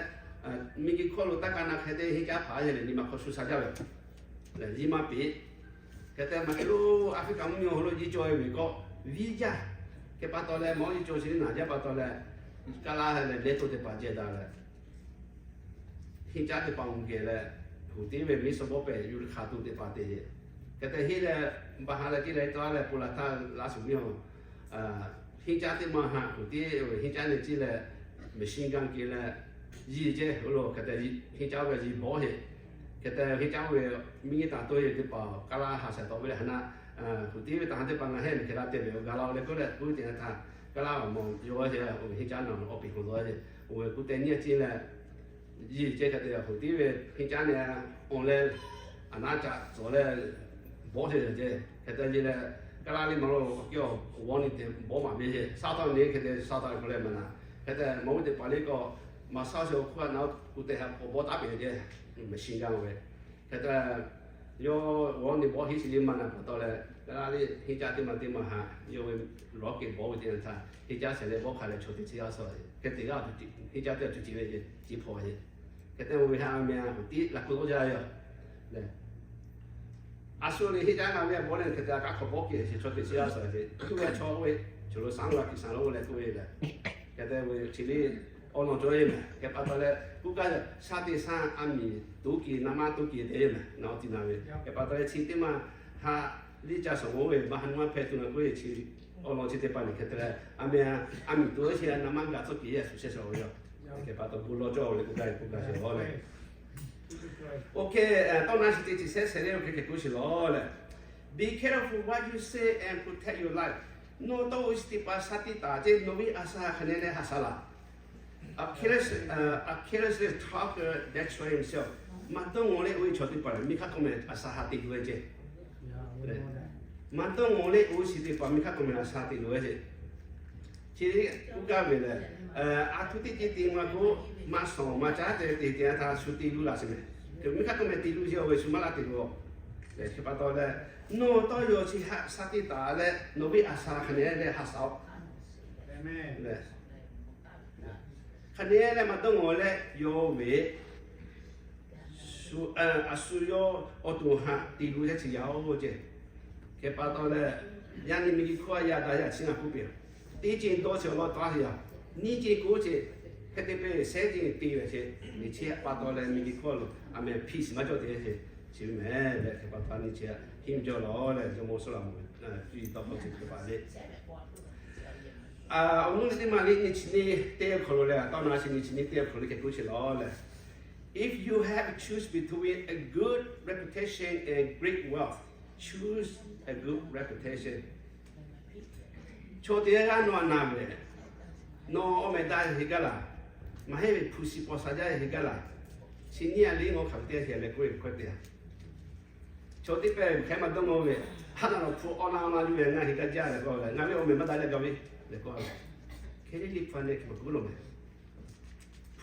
miˬguiˬ hkawˇ lo taˇ kaˇ na hk'e te hinˉ caˉ hpaˍ yeˬ leh nyi ma hk'aw shu sha jaˇ ve, leh nyi ma piˍ. Hk'e te maˇ te lo Aˍfriˍliˍkaꞈ mvuhˇmiˬ awˬ hk'aw lo yiˇ cawˬ ve k'o, venˇ jaˇ. Hk'e pa taw leh mawˇ yiˇ cawˬ sheˍ naˬ jaˇ pa taw leh, kaˇ laˇ leh leh to teˇ hpaˍ jehˬ daꞈ leh, hinˉ caˉ teˇ hpaˍ awˬ geh leh, hoꞈ tiˉ ve miˇ suh bawˇ pehˍ yuˬ hk'a tuˬ teˇ hpaˍ te yeˬ. Hk'e te heˆ leh, baˬ ha leh teˇ leh taˇ leh Poˍlaˍtaˆ laˇ suhˍ miˇ-oˬ, hinˉ caˉ teˇ maˇ haꞈ hoꞈ tiˉ ve hinˉ caˉ nehˬ ciˇ leh, machine gun kehˬ leh, yiˇ ceh oˇ lo hk'e te hinˉ caˉ ve yiˇ bawˇ sheˍ. Hk'e te hinˉ caˉ ve miˇ nyi taˍ toˇ yeˬ teˇ hpaˍ kaˇ laˇ ha shaˍ tawˍ ve leh ha na, hoꞈ tiˉ ve taˍ ha teˇ hpaˍ ngaˬ heˆ mehˍ hk'e laˇ te ve g'a laˇ leh k'oˆ leh k'oˆ ve teˇ yanˇ htaˇ, kaˇ laˇ awˬ mawˬ yawˇ sheˍ, oˇ ve hinˉ caˉ naˬ awˬ piˍ hk'awꞈ dawˇ yeˬ, oˇ ve k'oˆ te nyi ciˇ leh, yiˇ ceh hk'e te hoꞈ tiˉ ve hinˉ caˉ nehˬ awˬ leh, aˬ naˉ caꞈ tcuhˍ leh, bawˇ sheˍ ceh hk'e te yeˬ leh, kaˇ laˇ liˇ maˇ lo awˬ kiˇ awˬ g'awˇ nyi te bawˇ maˍ ve sheˍ. Shaˉ htaˇ nehˬ hk'e te shaˉ htaˇ k'oˆ leh maˇ na, hk'e te mawˇ ve teˇ hpaˍ liˇ k'o, maˇ shaˉ sheˍ awˬ hk'oˆ a na kuˬ te ha k'awꞈ bawˇ taˉ pehˍ ceh, machine gun ve. Hk'e te yawˇ g'awˇ nyi bawˇ hinˉ chi liˇ maˇ na pa taw leh, kaˇ laˇ liˇ hinˉ caˉ teˇ maˇ teˇ maˇ haꞈ yawˇ ve lawˇ kehˬ bawˇ ve teˇ yanˇ htaˇ hinˉ caˉ shehˍ leh bawˇ hk'a leh chaw teˇ chi g'aˇ suh, hk'e te g'aˇ hinˉ caˉ teˇ g'aˇ tuˬ ciˍ ve, ciˍ hpawˇ ve. Hk'e te oˇ ve ha meh a hoꞈ tiˉ laꞈ k'oˆ tawˇ jaˇ ve yoˬ. A shu le hinˉ caˉ ngaˬ ve a bawˇ leh hk'e te a kaꞈ hk'awꞈ bawˇ kehˬ sheˍ chaw teˇ chi g'aˇ suh ve, tuˬ ve chaw oˇ ve, choˬ lo saˉ g'a kiꞈ saˍ lo oˇ leh tuˬ ve leh, hk'e te ve chi liˇ awˬ lawn cawˬ ve mehˍ. Hk'e pa taw leh kuˇ kaˇ shaˉ teˇ shaˉ a miˍ toˉ kiˬ na maˇ toˉ kiˬ te ve mehˍ. Naˬ awˬ ti na ve hk'e pa taw leh chi teˇ maˇ haꞈ liˇ ca shawˍ mawˇ ve maˇ ha nu maˇ hpehꞈ tuˬ na k'oˆ ve chi awˬ lawn chi teˇ hpaˍ nehˬ hk'e te leh a meh a miˍ toˉ sheˍ na maˇ g'a tcuhˉ kiˬ yeˬ a shu shehˍ shawˍ ve yoˬ. Hk'e pa taw bon lawˬ cawˇ ve le kuˇ kaˇ kuˇ kaˇ sheˍ lawˬ leh, oˇ hk'e tawˇ na chi teˇ chi shehˍ shehˍ le oˇ hk'e hk'e k'oˆ sheˍ lawˬ leh, Be careful what you say and protect your life. Nawˬ tawˇ oˇ chi teˇ hpaˍ shaˉ tiˉ taˍ ceh nawˬ ve a sha hk'a nehˬ leh haꞈ shaˉ laˬ. A careless, a careless talker destroy himself. Maˇ dawˇ ngawˬ leh oˇ ve chaw teˇ hpaˍ lehˬ miˬ hk'aˇ k'awꞈ mehˍ a sha ha te loˬ ve ceh. Maˇ dawˇ ngawˬ leh oˇ chi teˇ hpaˍ miˬ hk'aˇ k'awꞈ mehˍ a sha te loˬ ve ceh. Chi kuˇ kaˇ ve lehˬ, a htoꞈ teˇ ceuˬ te maˇ k'oˆ, maˇ shawˍ maˇ caˉ te te te a htaˇ shu te luˬ laˬ sheˍ mehˍ. Miˬ hk'aˇ k'awꞈ mehˍ te luˬ sheˍ, oˇ ve shu maˇ laˇ te luˬ. Hk'e pa taw leh, nawˬ tawˇ yaw chi haꞈ shaˉ tiˉ taˍ leh nawˬ ve a sha hk'a nehˬ leh haꞈ shaˉ-oˆ. Hk'a nehˬ leh maˇ dawˇ ngawˬ leh yawˇ ve a shu yawˇ awˬ to haꞈ te luˬ yaˇ chi yaˇ-oˬ ceh. Hk'e pa taw leh, yaˇ nyi miˬ guiˬ hkawˇ a yaˇ daꞈ yaˇ chi ngaˬ k'oˆ piˇ-oˬ. Teˇ ceuˬ dawˇ chi awˬ lawn taˍ yaˇ, nyiˇ ceuˬ k'oˆ ceh, hk'e te peuˬ shehˉ ceuˬ te ve ceh, nyi chi pa taw leh miˬ guiˬ hkawˇ lo a mehˍ peace maˇ cawˬ te ceh, chi ve mehˍ leh hk'e pa taw nyi chi a henˇ jawˇ lawˬ leh jawˇmawˇ Sawˉlaꞈmonˍ tuˬ yiˍ tawˇ hkawˇ chi hk'e pa leh, awˬ nuˇ teˇ maˬ le nyi chi nyi teˇ hk'awꞈ lo leh tawˇ na chi nyi chi nyi teˇ hk'awꞈ lo hk'e k'oˆ sheˍ lawˬ leh, If you have to choose between a good reputation and great wealth, choose a good reputation. Chaw teˇ g'aˇ nawˬ a na ve, nawˬ awˬ meh daꞈ heˆ gaˇ laˬ, maˇ heˆ ve hpu shi paw sha jaˇ heˆ gaˇ laˬ, chi nyiˇ a liˇ ngaˬ hk'aˬ ve teˇ g'aˇ heˆ leh k'oˆ ve hkawˇ te a. Chaw teˇ hpaˍ hk'e maˇ dawˇ mawˇ ve, haˉ naˬ lawˬ hpu awˬ na awˬ na yuˬ ve ngaˬ heˆ gaˇ jaˇ leh k'oˆ leh, ngaˬ ve awˬ meh maˇ daꞈ leh gaˬ ve leh k'oˆ leh, hk'e le liꞈ hpu a nehˬ hk'e maˇ k'oˆ lo meh.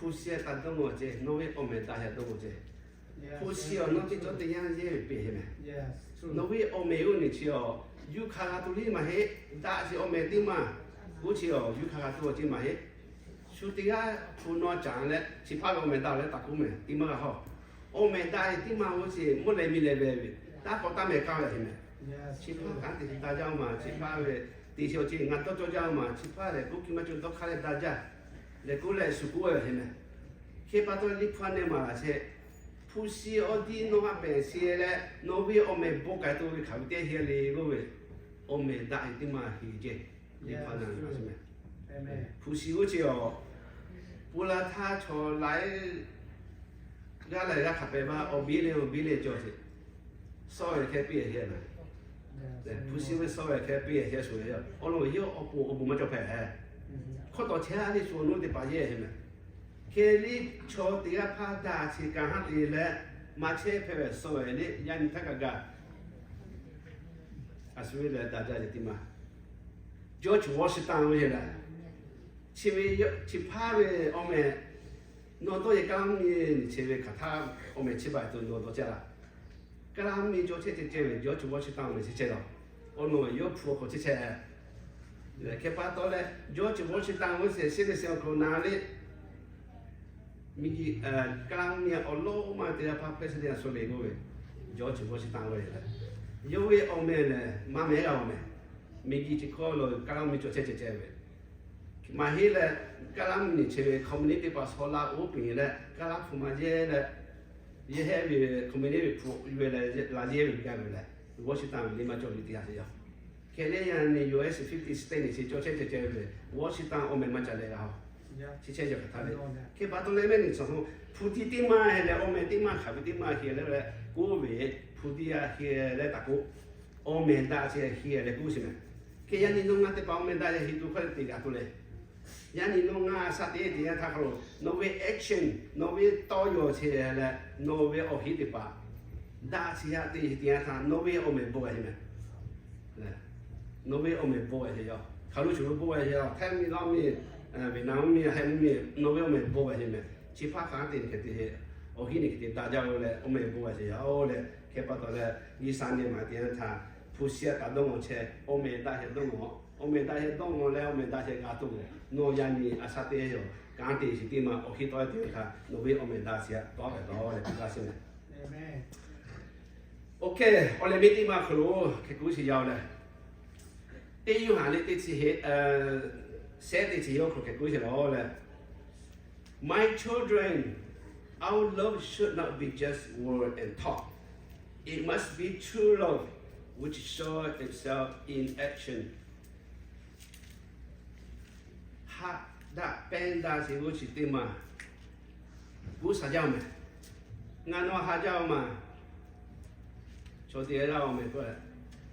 Hpu shi a taˍ dawˇ mawˇ ceh, nawˬ ve awˬ meh daꞈ heˆ dawˇ mawˇ ceh. Hpu shi awˬ nawˉ teˇ cawˇ teˇ yanˇ yehˇ ve peꞈ heˆ meh. Nawˬ ve awˬ meh oˇ nehˬ chi awˬ yuˇ hk'a g'a tuˬ liˇ maˇ heˆ, daꞈ sheˍ awˬ meh teˇ maˇ, oˇ chi awˬ yuˇ hk'a g'a tuˬ awˬ ceh maˇ heˆ. Shu teˇ g'aˇ hpu nawˇ caˍ leh chi hpaˇ ve awˬ meh daꞈ leh taˍ k'oˆ meh teˇ maˇ g'a hawˇ. Awˬ meh daꞈ heˆ teˇ maˇ oˇ chi mvuhˇ leh miˬ leh ve ve, taˇ k'awꞈ taˇ meh kaˇ ve heˆ meh. Chi hpaˇ kanˉ te daꞈ jaˇ-oˬ ma, chi hpaˇ ve teꞈ chi awˬ ceh ngaˬ dawˇ cawˇ jaˇ-oˬ ma, chi hpaˇ lehˬ k'oˆ kiˇ maˇ cawˬ dawˇ hk'aˇ leh daꞈ jaˇ leh k'oˆ leh shu k'oˆ ve heˆ meh. Hk'e pa taw liꞈ hpu a nehˬ maˬ laˬ chehˇ, hpu shi awˬ diˇ nawˬ haꞈ pehˍ sheˍ leh nawˬ ve awˬ meh bon k'ai tuˬ ve hk'aˬ ve teˇ heˆ le k'oˆ ve, awˬ meh daꞈ heˆ teˇ maˇ heˆ ceh. Liꞈ hpu a nehˬ maˬ laˬ chehˇ meh. Hpu shi oˇ ceh awˬ, Poˍlaˍtaˆ chaw laiˉ g'aˇ laiˬ g'aˇ hk'a pehꞈ maˇ awˬ biˇ leh awˬ biˇ leh cawˬ sheˍ. Sawˉ ve hkehˇ piˇ hkehˇ ve, hpu shi ve sawˉ ve hkehˇ piˇ hkehˇ shuˍ ve, awˬ lawn ve yawˇ awˬ pon awˬ bon maˇ cawˬ hpehꞈ. Hk'aw tawˍ chehˇ a le shu awˬ nuˇ teˇ hpaˍ yehˇ hk'e meh. Hk'e liˇ chaw teˇ g'aˇ hpaˇ daꞈ chi kanˉ te leh maˇ chehˇ hpehꞈ ve sawˉ ve le, yaˇ nyi htaˇ kaꞈ gaˬ. A shu ve lehˬ daꞈ jaˇ ve teˇ maˇ, George Washington ve lehˬ, chi ve, chi hpaˇ ve awˬ meh, nawˬ dawˇ yehˬ Kaˉlaˇ mvuhˇmiˬ chi ve hk'aˬ htaˇ awˬ meh chi baˬ tuˬ nawˬ dawˇ chehˇ laˇ. Kaˉlaˇ mvuhˇmiˬ cawˬ chehˇ ceh ceh ve George Washington ve chi chehˇ lawˬ. Awˬ lawn ve yawˇ hpu awˬ hk'aw chehˇ chehˇ. Hk'e pa taw leh George Washington ve sheˍ shiˉ ve sheˍ awˬ hk'aw na le, miˬguiˬ, Kaˉlaˇ mvuhˇmiˬ awˬ lawˉ maˇ teˇ g'aˇ hpaˇ president a shu le k'oˆ ve, George Washington ve lehˬ, yawˇ ve awˬ meh lehˬ maˇ meh g'a awˬ meh. Miˬguiˬ chi hkawˇ lo Kaˉlaˇ mvuhˇmiˬ cawˬ chehˇ ceh ceh ve, maˇ heˆ leh, Kaˉlaˇ mvuhˇmiˬ chi ve communist teˇ hpaˍ shaw laˇ oˇ peˬ leh Kaˉlaˇ hpu maˇ yehˇ leh, yehˇ hehˉ ve communist ve hpu ve leh laˇ yehˇ ve gaˇ ve lehˬ, Washington ve le maˇ cawˬ ve teˇ yanˇ sheˍ yaˇ. Hk'e le yaˇ nyi U S fifty state nyi chi cawˬ chehˇ ceh ceh ve, Washington awˬ meh maˇ ca leh g'a-oˬ. Chi chehˇ cawˬ hk'aˬ htaˇ le. Hk'e pa taw leh mehˆ nyi tcuh hk'oˆ hpu tiˇ teˇ maˇ hk'e leh awˬ meh teˇ maˇ hk'aˬ ve teˇ maˇ hk'e leh k'oˆ ve, hpu tiˇ a hk'e leh taˍ k'o, awˬ meh daꞈ chi hk'e leh k'oˆ sheˍ meh. Hk'e yaˇ nyi nawˬ ngaˬ teˇ hpaˍ awˬ meh daꞈ chi hk'e tuˬ hk'aˬ te g'a tuˬ le. Yaˇ nyi nawˬ ngaˬ a shaꞈ teꞈ teꞈ yanˇ htaˇ hk'a lo, nawˬ ve action, nawˬ ve tawˇ yaw chi leh nawˬ ve awˬ hinˉ teˇ hpaˍ daꞈ chi yaˇ teꞈ teꞈ yanˇ htaˇ nawˬ ve awˬ meh bon g'a sheˍ meh. Nawˬ ve awˬ meh bon g'a sheˍ yaˇ. Hk'aˬ lo shuˍ lo bon g'a sheˍ yaˇ. Htaiˇ mvuhˇmiˬ, Laˇ mvuhˇmiˬ, Vietnam mvuhˇmiˬ, Htaiˇ mvuhˇmiˬ, nawˬ ve awˬ meh bon g'a sheˍ meh. Chi hpaˇ hk'aˬ te hk'e te, awˬ hinˉ nyi hk'e te daꞈ jaˇ ve leh awˬ meh bon g'a sheˍ yaˇ-oˬ leh, hk'e pa taw leh G'uiˬsha nyi ma teˇ yanˇ htaˇ hpu shi a taˍ dawˇ mawˬ chehˇ, awˬ meh daꞈ sheˍ dawˇ mawˬ, awˬ meh daꞈ sheˍ dawˇ mawˬ leh awˬ meh daꞈ sheˍ g'a tuˬ ve, nawˬ yaˇ nyi a shaꞈ teꞈ yaˇ kanˉ te shiˍ teˇ maˇ awˬ hinˉ tawˆ teˇ htaˇ nawˬ ve awˬ meh daꞈ sheˍ tawˆ pehꞈ taw leh k'oˆ gaˇ sheˍ meh. Oˇ hk'e awˬ leh miˇ teˇ maˇ hk'aw lo hk'e k'oˆ sheˍ yaˇ-oˬ leh, teˇ Yoˇhanˬ le teˇ chi heˆ, sehˉ teˇ chi heˆ awˬ hk'aw lo hk'e k'oˆ sheˍ lawˬ leh, My children, our love should not be just word and talk. It must be true love, which show itself in action. Haꞈ daꞈ pehnˇ daꞈ sheˍ g'oˇ chi teˇ maˬ k'oˆ shaˍ jaˇ-oˬ meh. Ngaˬ nawˬ haꞈ jaˇ-oˬ maˬ. Chaw teˇ g'aˇ g'aˇ awˬ meh k'oˆ leh,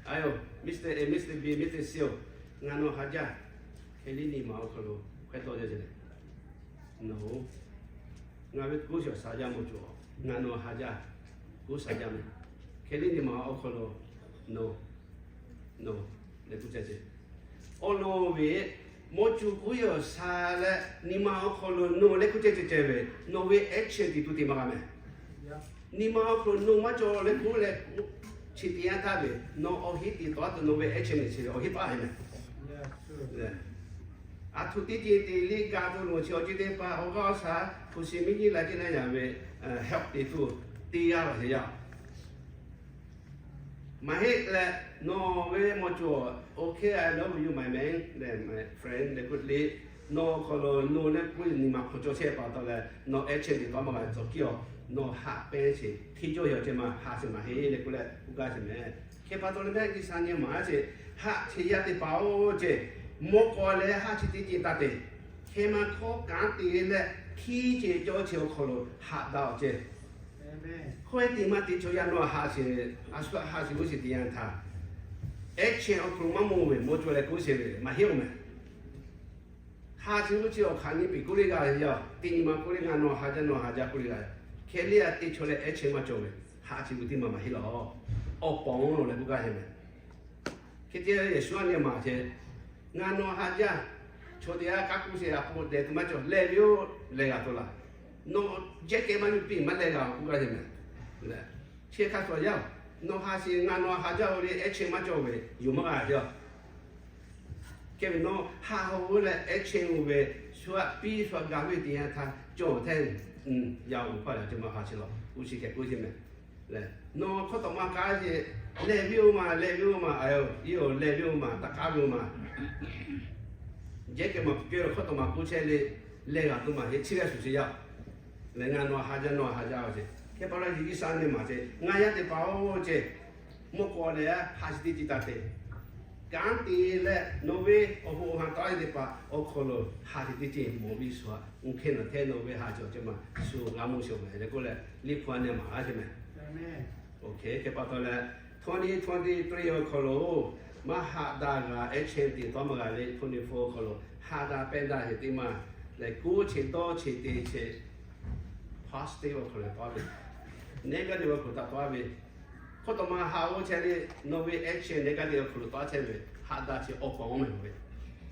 Aˬ yoˬ, Mister A, Mister B, Mister C-oˬ, ngaˬ nawˬ haꞈ jaˇ. Hk'e liˇ nyi ma awˬ hk'aw lo hk'e tawˆ jaˇ ce le. Nawˬ, ngaˬ ve k'oˆ shaˍ jaˇ mawˬ cawˬ, ngaˬ nawˬ haꞈ jaˇ k'oˆ shaˍ jaˇ meh. Hk'e liˇ nyi ma awˬ hk'aw lo nawˬ, nawˬ leh k'oˆ ce ce. Awˬ lawn ve mawˬ cawˬ k'oˆ yaw sha leh nyi ma awˬ hk'aw lo nawˬ leh k'oˆ ce ce ce ve, nawˬ ve action tiꞈ tu te maˇ g'a meh. Nyi ma awˬ hk'aw lo nawˬ maˇ cawˬ leh k'oˆ leh k'oˆ chi teˇ yanˇ htaˇ ve, nawˬ awˬ hinˉ tiꞈ tawˆ tuˬ nawˬ ve action chi ve awˬ hinˉ paˇ hk'e meh. Aˬ htoꞈ teˇ ceuˬ te liˇ ga tuˬ lo chi awˬ ceuˬ teˇ hpaˍ awˬ g'aˇ awˬ shaˍ hpu shi miˇ nyiˇ la ceˇ naˇ yaꞈ ve, help te tuˬ teˇ g'aˇ la sheˍ yaˇ. Maˇ heˆ leh, nawˬ ve mawˬ cawˬ, Okay, I love you, my man, my friend leh k'oˆ le, nawˬ hk'aw lo nawˬ leh k'oˆ nyi ma hk'aw cawˬ chehˇ pa taw leh nawˬ action tiꞈ tawˆ maˇ g'a tcuh kiˇ-oˬ, nawˬ haꞈ pehnˇ sheˍ, hteˇ jawˇ yaw ceh maˇ haꞈ sheˍ maˇ heˆ leh k'oˆ leh k'oˆ gaˇ sheˍ meh. Hk'e pa taw leh mehˆ G'uiˬsha nyi ma a ce, haꞈ sheˍ yaˇ teˇ hpaˍ-oˬ ce, mawˬ k'aw leh haꞈ chi teˇ ceuˬ taˇ te. Hk'e maˇ hkawˇ kanˉ te leh hteˇ ceuˬ cawˇ chi awˬ hk'aw lo haꞈ daꞈ-oˬ ce. Hkawehˇ teˇ maˇ te chaw yaˇ nawˬ haꞈ sheˍ, a shu haꞈ sheˍ g'oˇ sheˍ teˇ yanˇ htaˇ, action awˬ hk'aw lo maˇ mawˬ ve mawˬ cawˬ leh k'oˆ sheˍ ve maˇ heˆ-oˬ meh. Haꞈ sheˍ g'oˇ chi awˬ hk'aˬ nyi piˍ k'oˆ le g'a yaˇ, teˇ nyi ma k'oˆ le ngaˬ nawˬ haꞈ jaˇ nawˬ haꞈ jaˇ k'oˆ le g'a. Hk'e liˇ a te chaw leh action maˇ cawˬ ve, haꞈ sheˍ g'oˇ teˇ maˇ maˇ heˆ lawˬ. Awˬ paw-oˬ leh k'oˆ gaˇ sheˍ meh. Hk'e te leh Yeˍsuˆ a nyi ma ce, ngaˬ nawˬ haꞈ jaˇ, chaw teˇ g'aˇ k'aˉ k'oˆ sheˍ a po dehˬ tuˬ maˇ cawˬ, leh ve-oˬ leh g'a tuˬ laˬ. Nawˬ jehˇ kehˬ maˇ yuˬ piˇ maˇ leh g'a k'oˆ gaˇ sheˍ meh. Chi hk'a shuˍ yaˇ, nawˬ haꞈ sheˍ ngaˬ nawˬ haꞈ jaˇ-oˬ le, action maˇ cawˬ ve yoˬ maˇ g'a yaˇ. Hk'e ve nawˬ haꞈ-oˬ leh action-oˬ ve shu aꞈ piˇ shu aꞈ gaˬ ve teˇ yanˇ htaˇ cawˬ hteˇ, yaˇ-oˬ hpaˇ leh a ce maˇ haꞈ sheˍ lawˬ, k'oˆ chi hk'e k'oˆ sheˍ meh. Nawˬ hkawˇ tawꞈ ma k'aˉ ce, leh ve-oˬ ma, leh ve-oˬ ma, a yoˬ, iˉ-oˬ leh ve-oˬ ma, taˇ k'aˉ ve-oˬ ma. Jehˇ kehˬ maˬ peuˬ hkawˇ tawꞈ ma k'oˆ chehˇ le, leh g'a tuˬ maˇ heˆ, chi g'a shuˍ sheˍ yaˇ. Leh ngaˬ nawˬ haꞈ jaˇ nawˬ haꞈ jaˇ-oˬ ce. Hk'e pa taw leh G'uiˬsha nyi ma ce, ngaˬ yaˇ teˇ hpaˍ-oˬ ce, mawˬ k'aw leh haꞈ sheˍ teˇ ceuˬ taˇ te. Kanˉ te leh nawˬ ve awˬ hoꞈ awˬ ha taw-e teˇ hpaˍ awˬ hk'aw lo haꞈ sheˍ teˇ ceuˬ mawˬ ve shu-a, uˬ hk'e naˬ hteˇ nawˬ ve haꞈ cawˬ ce maˇ shu g'a mawˬ sheˍ-oˬ meh leh k'oˆ leh, liꞈ hpu a nyi ma a ce meh. Hk'e pa taw leh, twenty twenty-three awˬ hk'aw lo maˇ haꞈ daꞈ g'a, action teˇ tawˇ maˇ g'a le, twenty-four awˬ hk'aw lo haꞈ daꞈ pehnˇ daꞈ sheˍ teˇ maˇ lehˬ, kuˉ chi dawˇ chi te chi positive awˬ hk'aw lo tawˇ ve, negative awˬ hk'aw lo taꞈ tawˇ ve, hk'oˆ taw maˇ haꞈ oˇ chehˇ le, nawˬ ve action negative awˬ hk'aw lo tawˇ chehˇ ve, haꞈ daꞈ chi awˬ pon oˇ meh ve,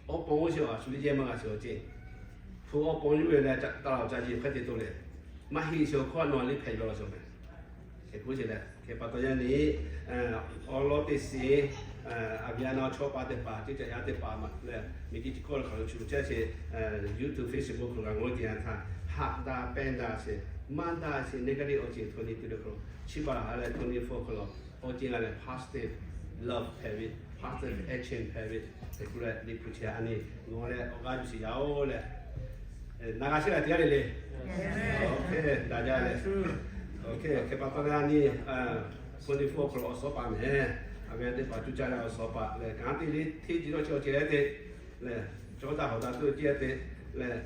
awˬ pon oˇ chi awˬ shu le yehˇ maˇ g'a chi awˬ ceˇ, hpu awˬ pon yuˬ ve leh taˇ laˬ ca yeˬ hk'e te to le, maˇ heˆ chi awˬ hkawˇ nawˬ liˇ hpehꞈ ve law shawˍ meh. Hk'e k'oˆ ce leh, hk'e pa taw yaˇ nyi awˬ lawn teˇ shiˍ, aˬ viˉ awˬ na chaw pa teˇ hpaˍ, teˇ caꞈ yaˇ teˇ hpaˍ ma leh, miˬguiˬ chi hkawˇ lo hk'aˬ lo chu chehˇ ce, YouTube, Facebook hk'aw lo g'a ngawˬ te yanˇ htaˇ, haꞈ daꞈ pehnˇ daꞈ sheˍ, maˇ daꞈ sheˍ negative awˬ ceˇ twenty-three awˬ hk'aw lo, chi pa haꞈ leh twenty-four awˬ hk'aw lo awˬ ceˇ g'a leh positive love hpehꞈ ve, positive action hpehꞈ ve, hk'e k'oˆ leh Liꞈ hpu chi a nyi ngawˬ leh awˬ g'aˇ yuˬ sheˍ yaˇ oˬ leh, na g'a sheˍ leh teˇ g'aˇ le le. Hk'e daꞈ jaˇ leh, hk'e pa taw leh a nyi twenty-four awˬ hk'aw lo awˬ suhˉ paˍ meh, aˬ ve teˇ hpaˍ cuˇ caˇ leh awˬ suhˉ paˍ leh kanˉ te le hteˇ ji dawˇ chi awˬ ceˇ te leh, chaw daꞈ hawˍ daꞈ tuˬ ceˇ te leh,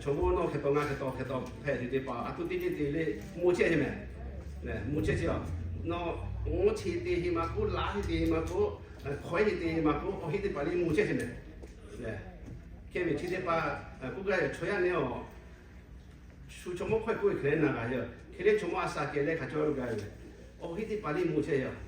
chaw mawˇ nawˬ hk'e taw ngaˬ hk'e taw hk'e taw hpehꞈ tuˬ teˇ hpaˍ a tuˬ teˇ ceuˬ te le mvuh chehˇ ce meh. Mvuh chehˇ ce a, nawˬ mvuhˇ chi te hi ma k'oˆ, laˇ chi te hi ma k'oˆ, hkawehˉ chi te hi ma k'oˆ, awˬ heˆ teˇ hpaˍ le mvuh chehˇ ce meh. Hk'e ve chi teˇ hpaˍ k'oˆ gaˇ ve chaw yaˇ nehˬ awˬ shu chaw mawˇ hkawehˉ k'oˆ ve hk'e leh na g'a yoˬ. Hk'e leh chaw mawˇ a shaˍ kehˬ leh hk'aˬ cawˇ lo gaˇ ve, awˬ heˆ teˇ hpaˍ le mvuh chehˇ yoˬ.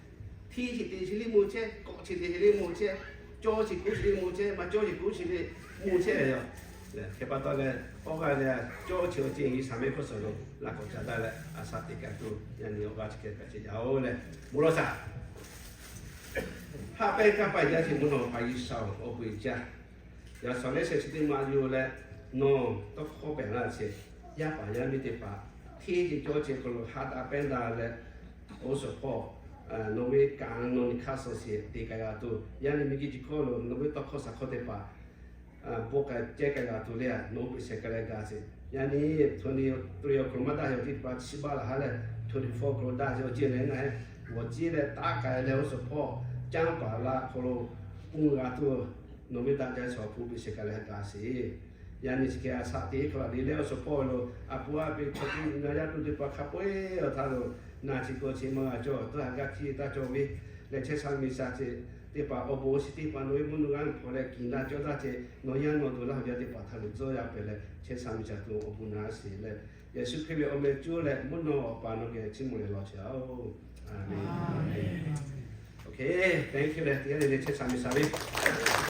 Hteˇ chi te chi le mvuh chehˇ, kawꞈ chi te chi le mvuh chehˇ, cawˇ chi kuˉ chi le mvuh chehˇ, maˇ cawˇ chi kuˉ chi le mvuh chehˇ yoˬ. Hk'e pa taw leh, awˬ g'aˇ leh cawˇ chi awˬ ceˇ G'uiˬsha mehˆ hk'oˆ suhˍ lo laꞈ k'awꞈ ca daꞈ leh, a shaˍ teꞈ kaꞈ tuˬ yaˇ nyi awˬ g'aˇ chi hk'e kaꞈ ce yaˇ oˬ leh, bon lawˬ shaˍ. Haꞈ pehnˇ kanˇ paˆ jaˇ sheˍ mvuhˇ naw paˍ G'uiˬsha-oˬ, awˬ bon uiˍ jaˇ. Yaꞈ shawˍ lehˬ sheh chi teˇ maˇ yawˇ leh, nawˬ tawˇ hkawˇ pehˬ laˇ sheˍ. Yaˇ paˍ yaˇ miˇ teˇ hpaˍ hteˇ ce cawˇ ce hk'aw lo haꞈ daꞈ pehnˇ daꞈ leh, oˇ suhˍ hpawˇ nawˬ ve kanˉ nawˬ nyi hk'aˇ suh sheˍ te k'ai g'a tuˬ, yaˇ nyi miˬguiˬ chi hkawˇ lo nawˬ ve tawˇ hkawˇ shaˍ hkawˇ teˇ hpaˍ bon k'ai ceh k'ai g'a tuˬ le a, nawˬ oˇ peꞈ sheh k'ai leh gaˬ sheˍ. Yaˇ nyi twenty-three awˬ hk'aw lo maˇ daꞈ sheˍ awˬ ceˇ teˇ hpaˍ chi baˆ laˬ ha leh, twenty-four awˬ hk'aw lo daꞈ sheˍ awˬ ceˇ leh na, g'awˬ ceˇ leh taˉ k'ai leh oˇ suhˍ hpawˇ canˇ paˍ la hk'aw lo pon g'a tuˬ, nawˬ ve daꞈ jaˇ shawˍ hpu peꞈ sheh k'ai leh gaˬ sheˍ. Yaˇ nyi chi hk'e a shaꞈ teꞈ hk'aw la le leh awˬ suhˍ hpawˇ lo a pu a peꞈ chaw teˇ nyi yaˇ tuˬ teˇ hpaˍ hk'a peu-eˬ awˬ htaˇ lo, na chi k'o chi maˇ g'a cawˇ, tawˇ ha g'a hkiˇ taˇ cawˇ ve leh chehˇ sha miˬ sha ce teˇ hpaˍ awˬ bon chi teˇ hpaˍ nawˬ ve mvuhˇ naw g'aˇ hpawˇ leh kiˬ na cawˇ taˇ ce, nawˬ yaˇ nawˬ duˬ laˇ hui yaˇ teˇ hpaˍ htaꞈ lo tcuhˇ yaˇ pehˍ leh chehˇ sha miˬ sha tuˬ awˬ bon na sheˍ leh, Yeˍsuˆ Hkriꞈ ve awˬ meh cuˇ leh mvuhˇ naw awˬ pa nawˬ geh chiˇ mvuh leh lawˬ chehˇ-oˬ. Aˍmenˍ. Thank you leh teˇ g'aˇ le le chehˇ sha miˬ sha ve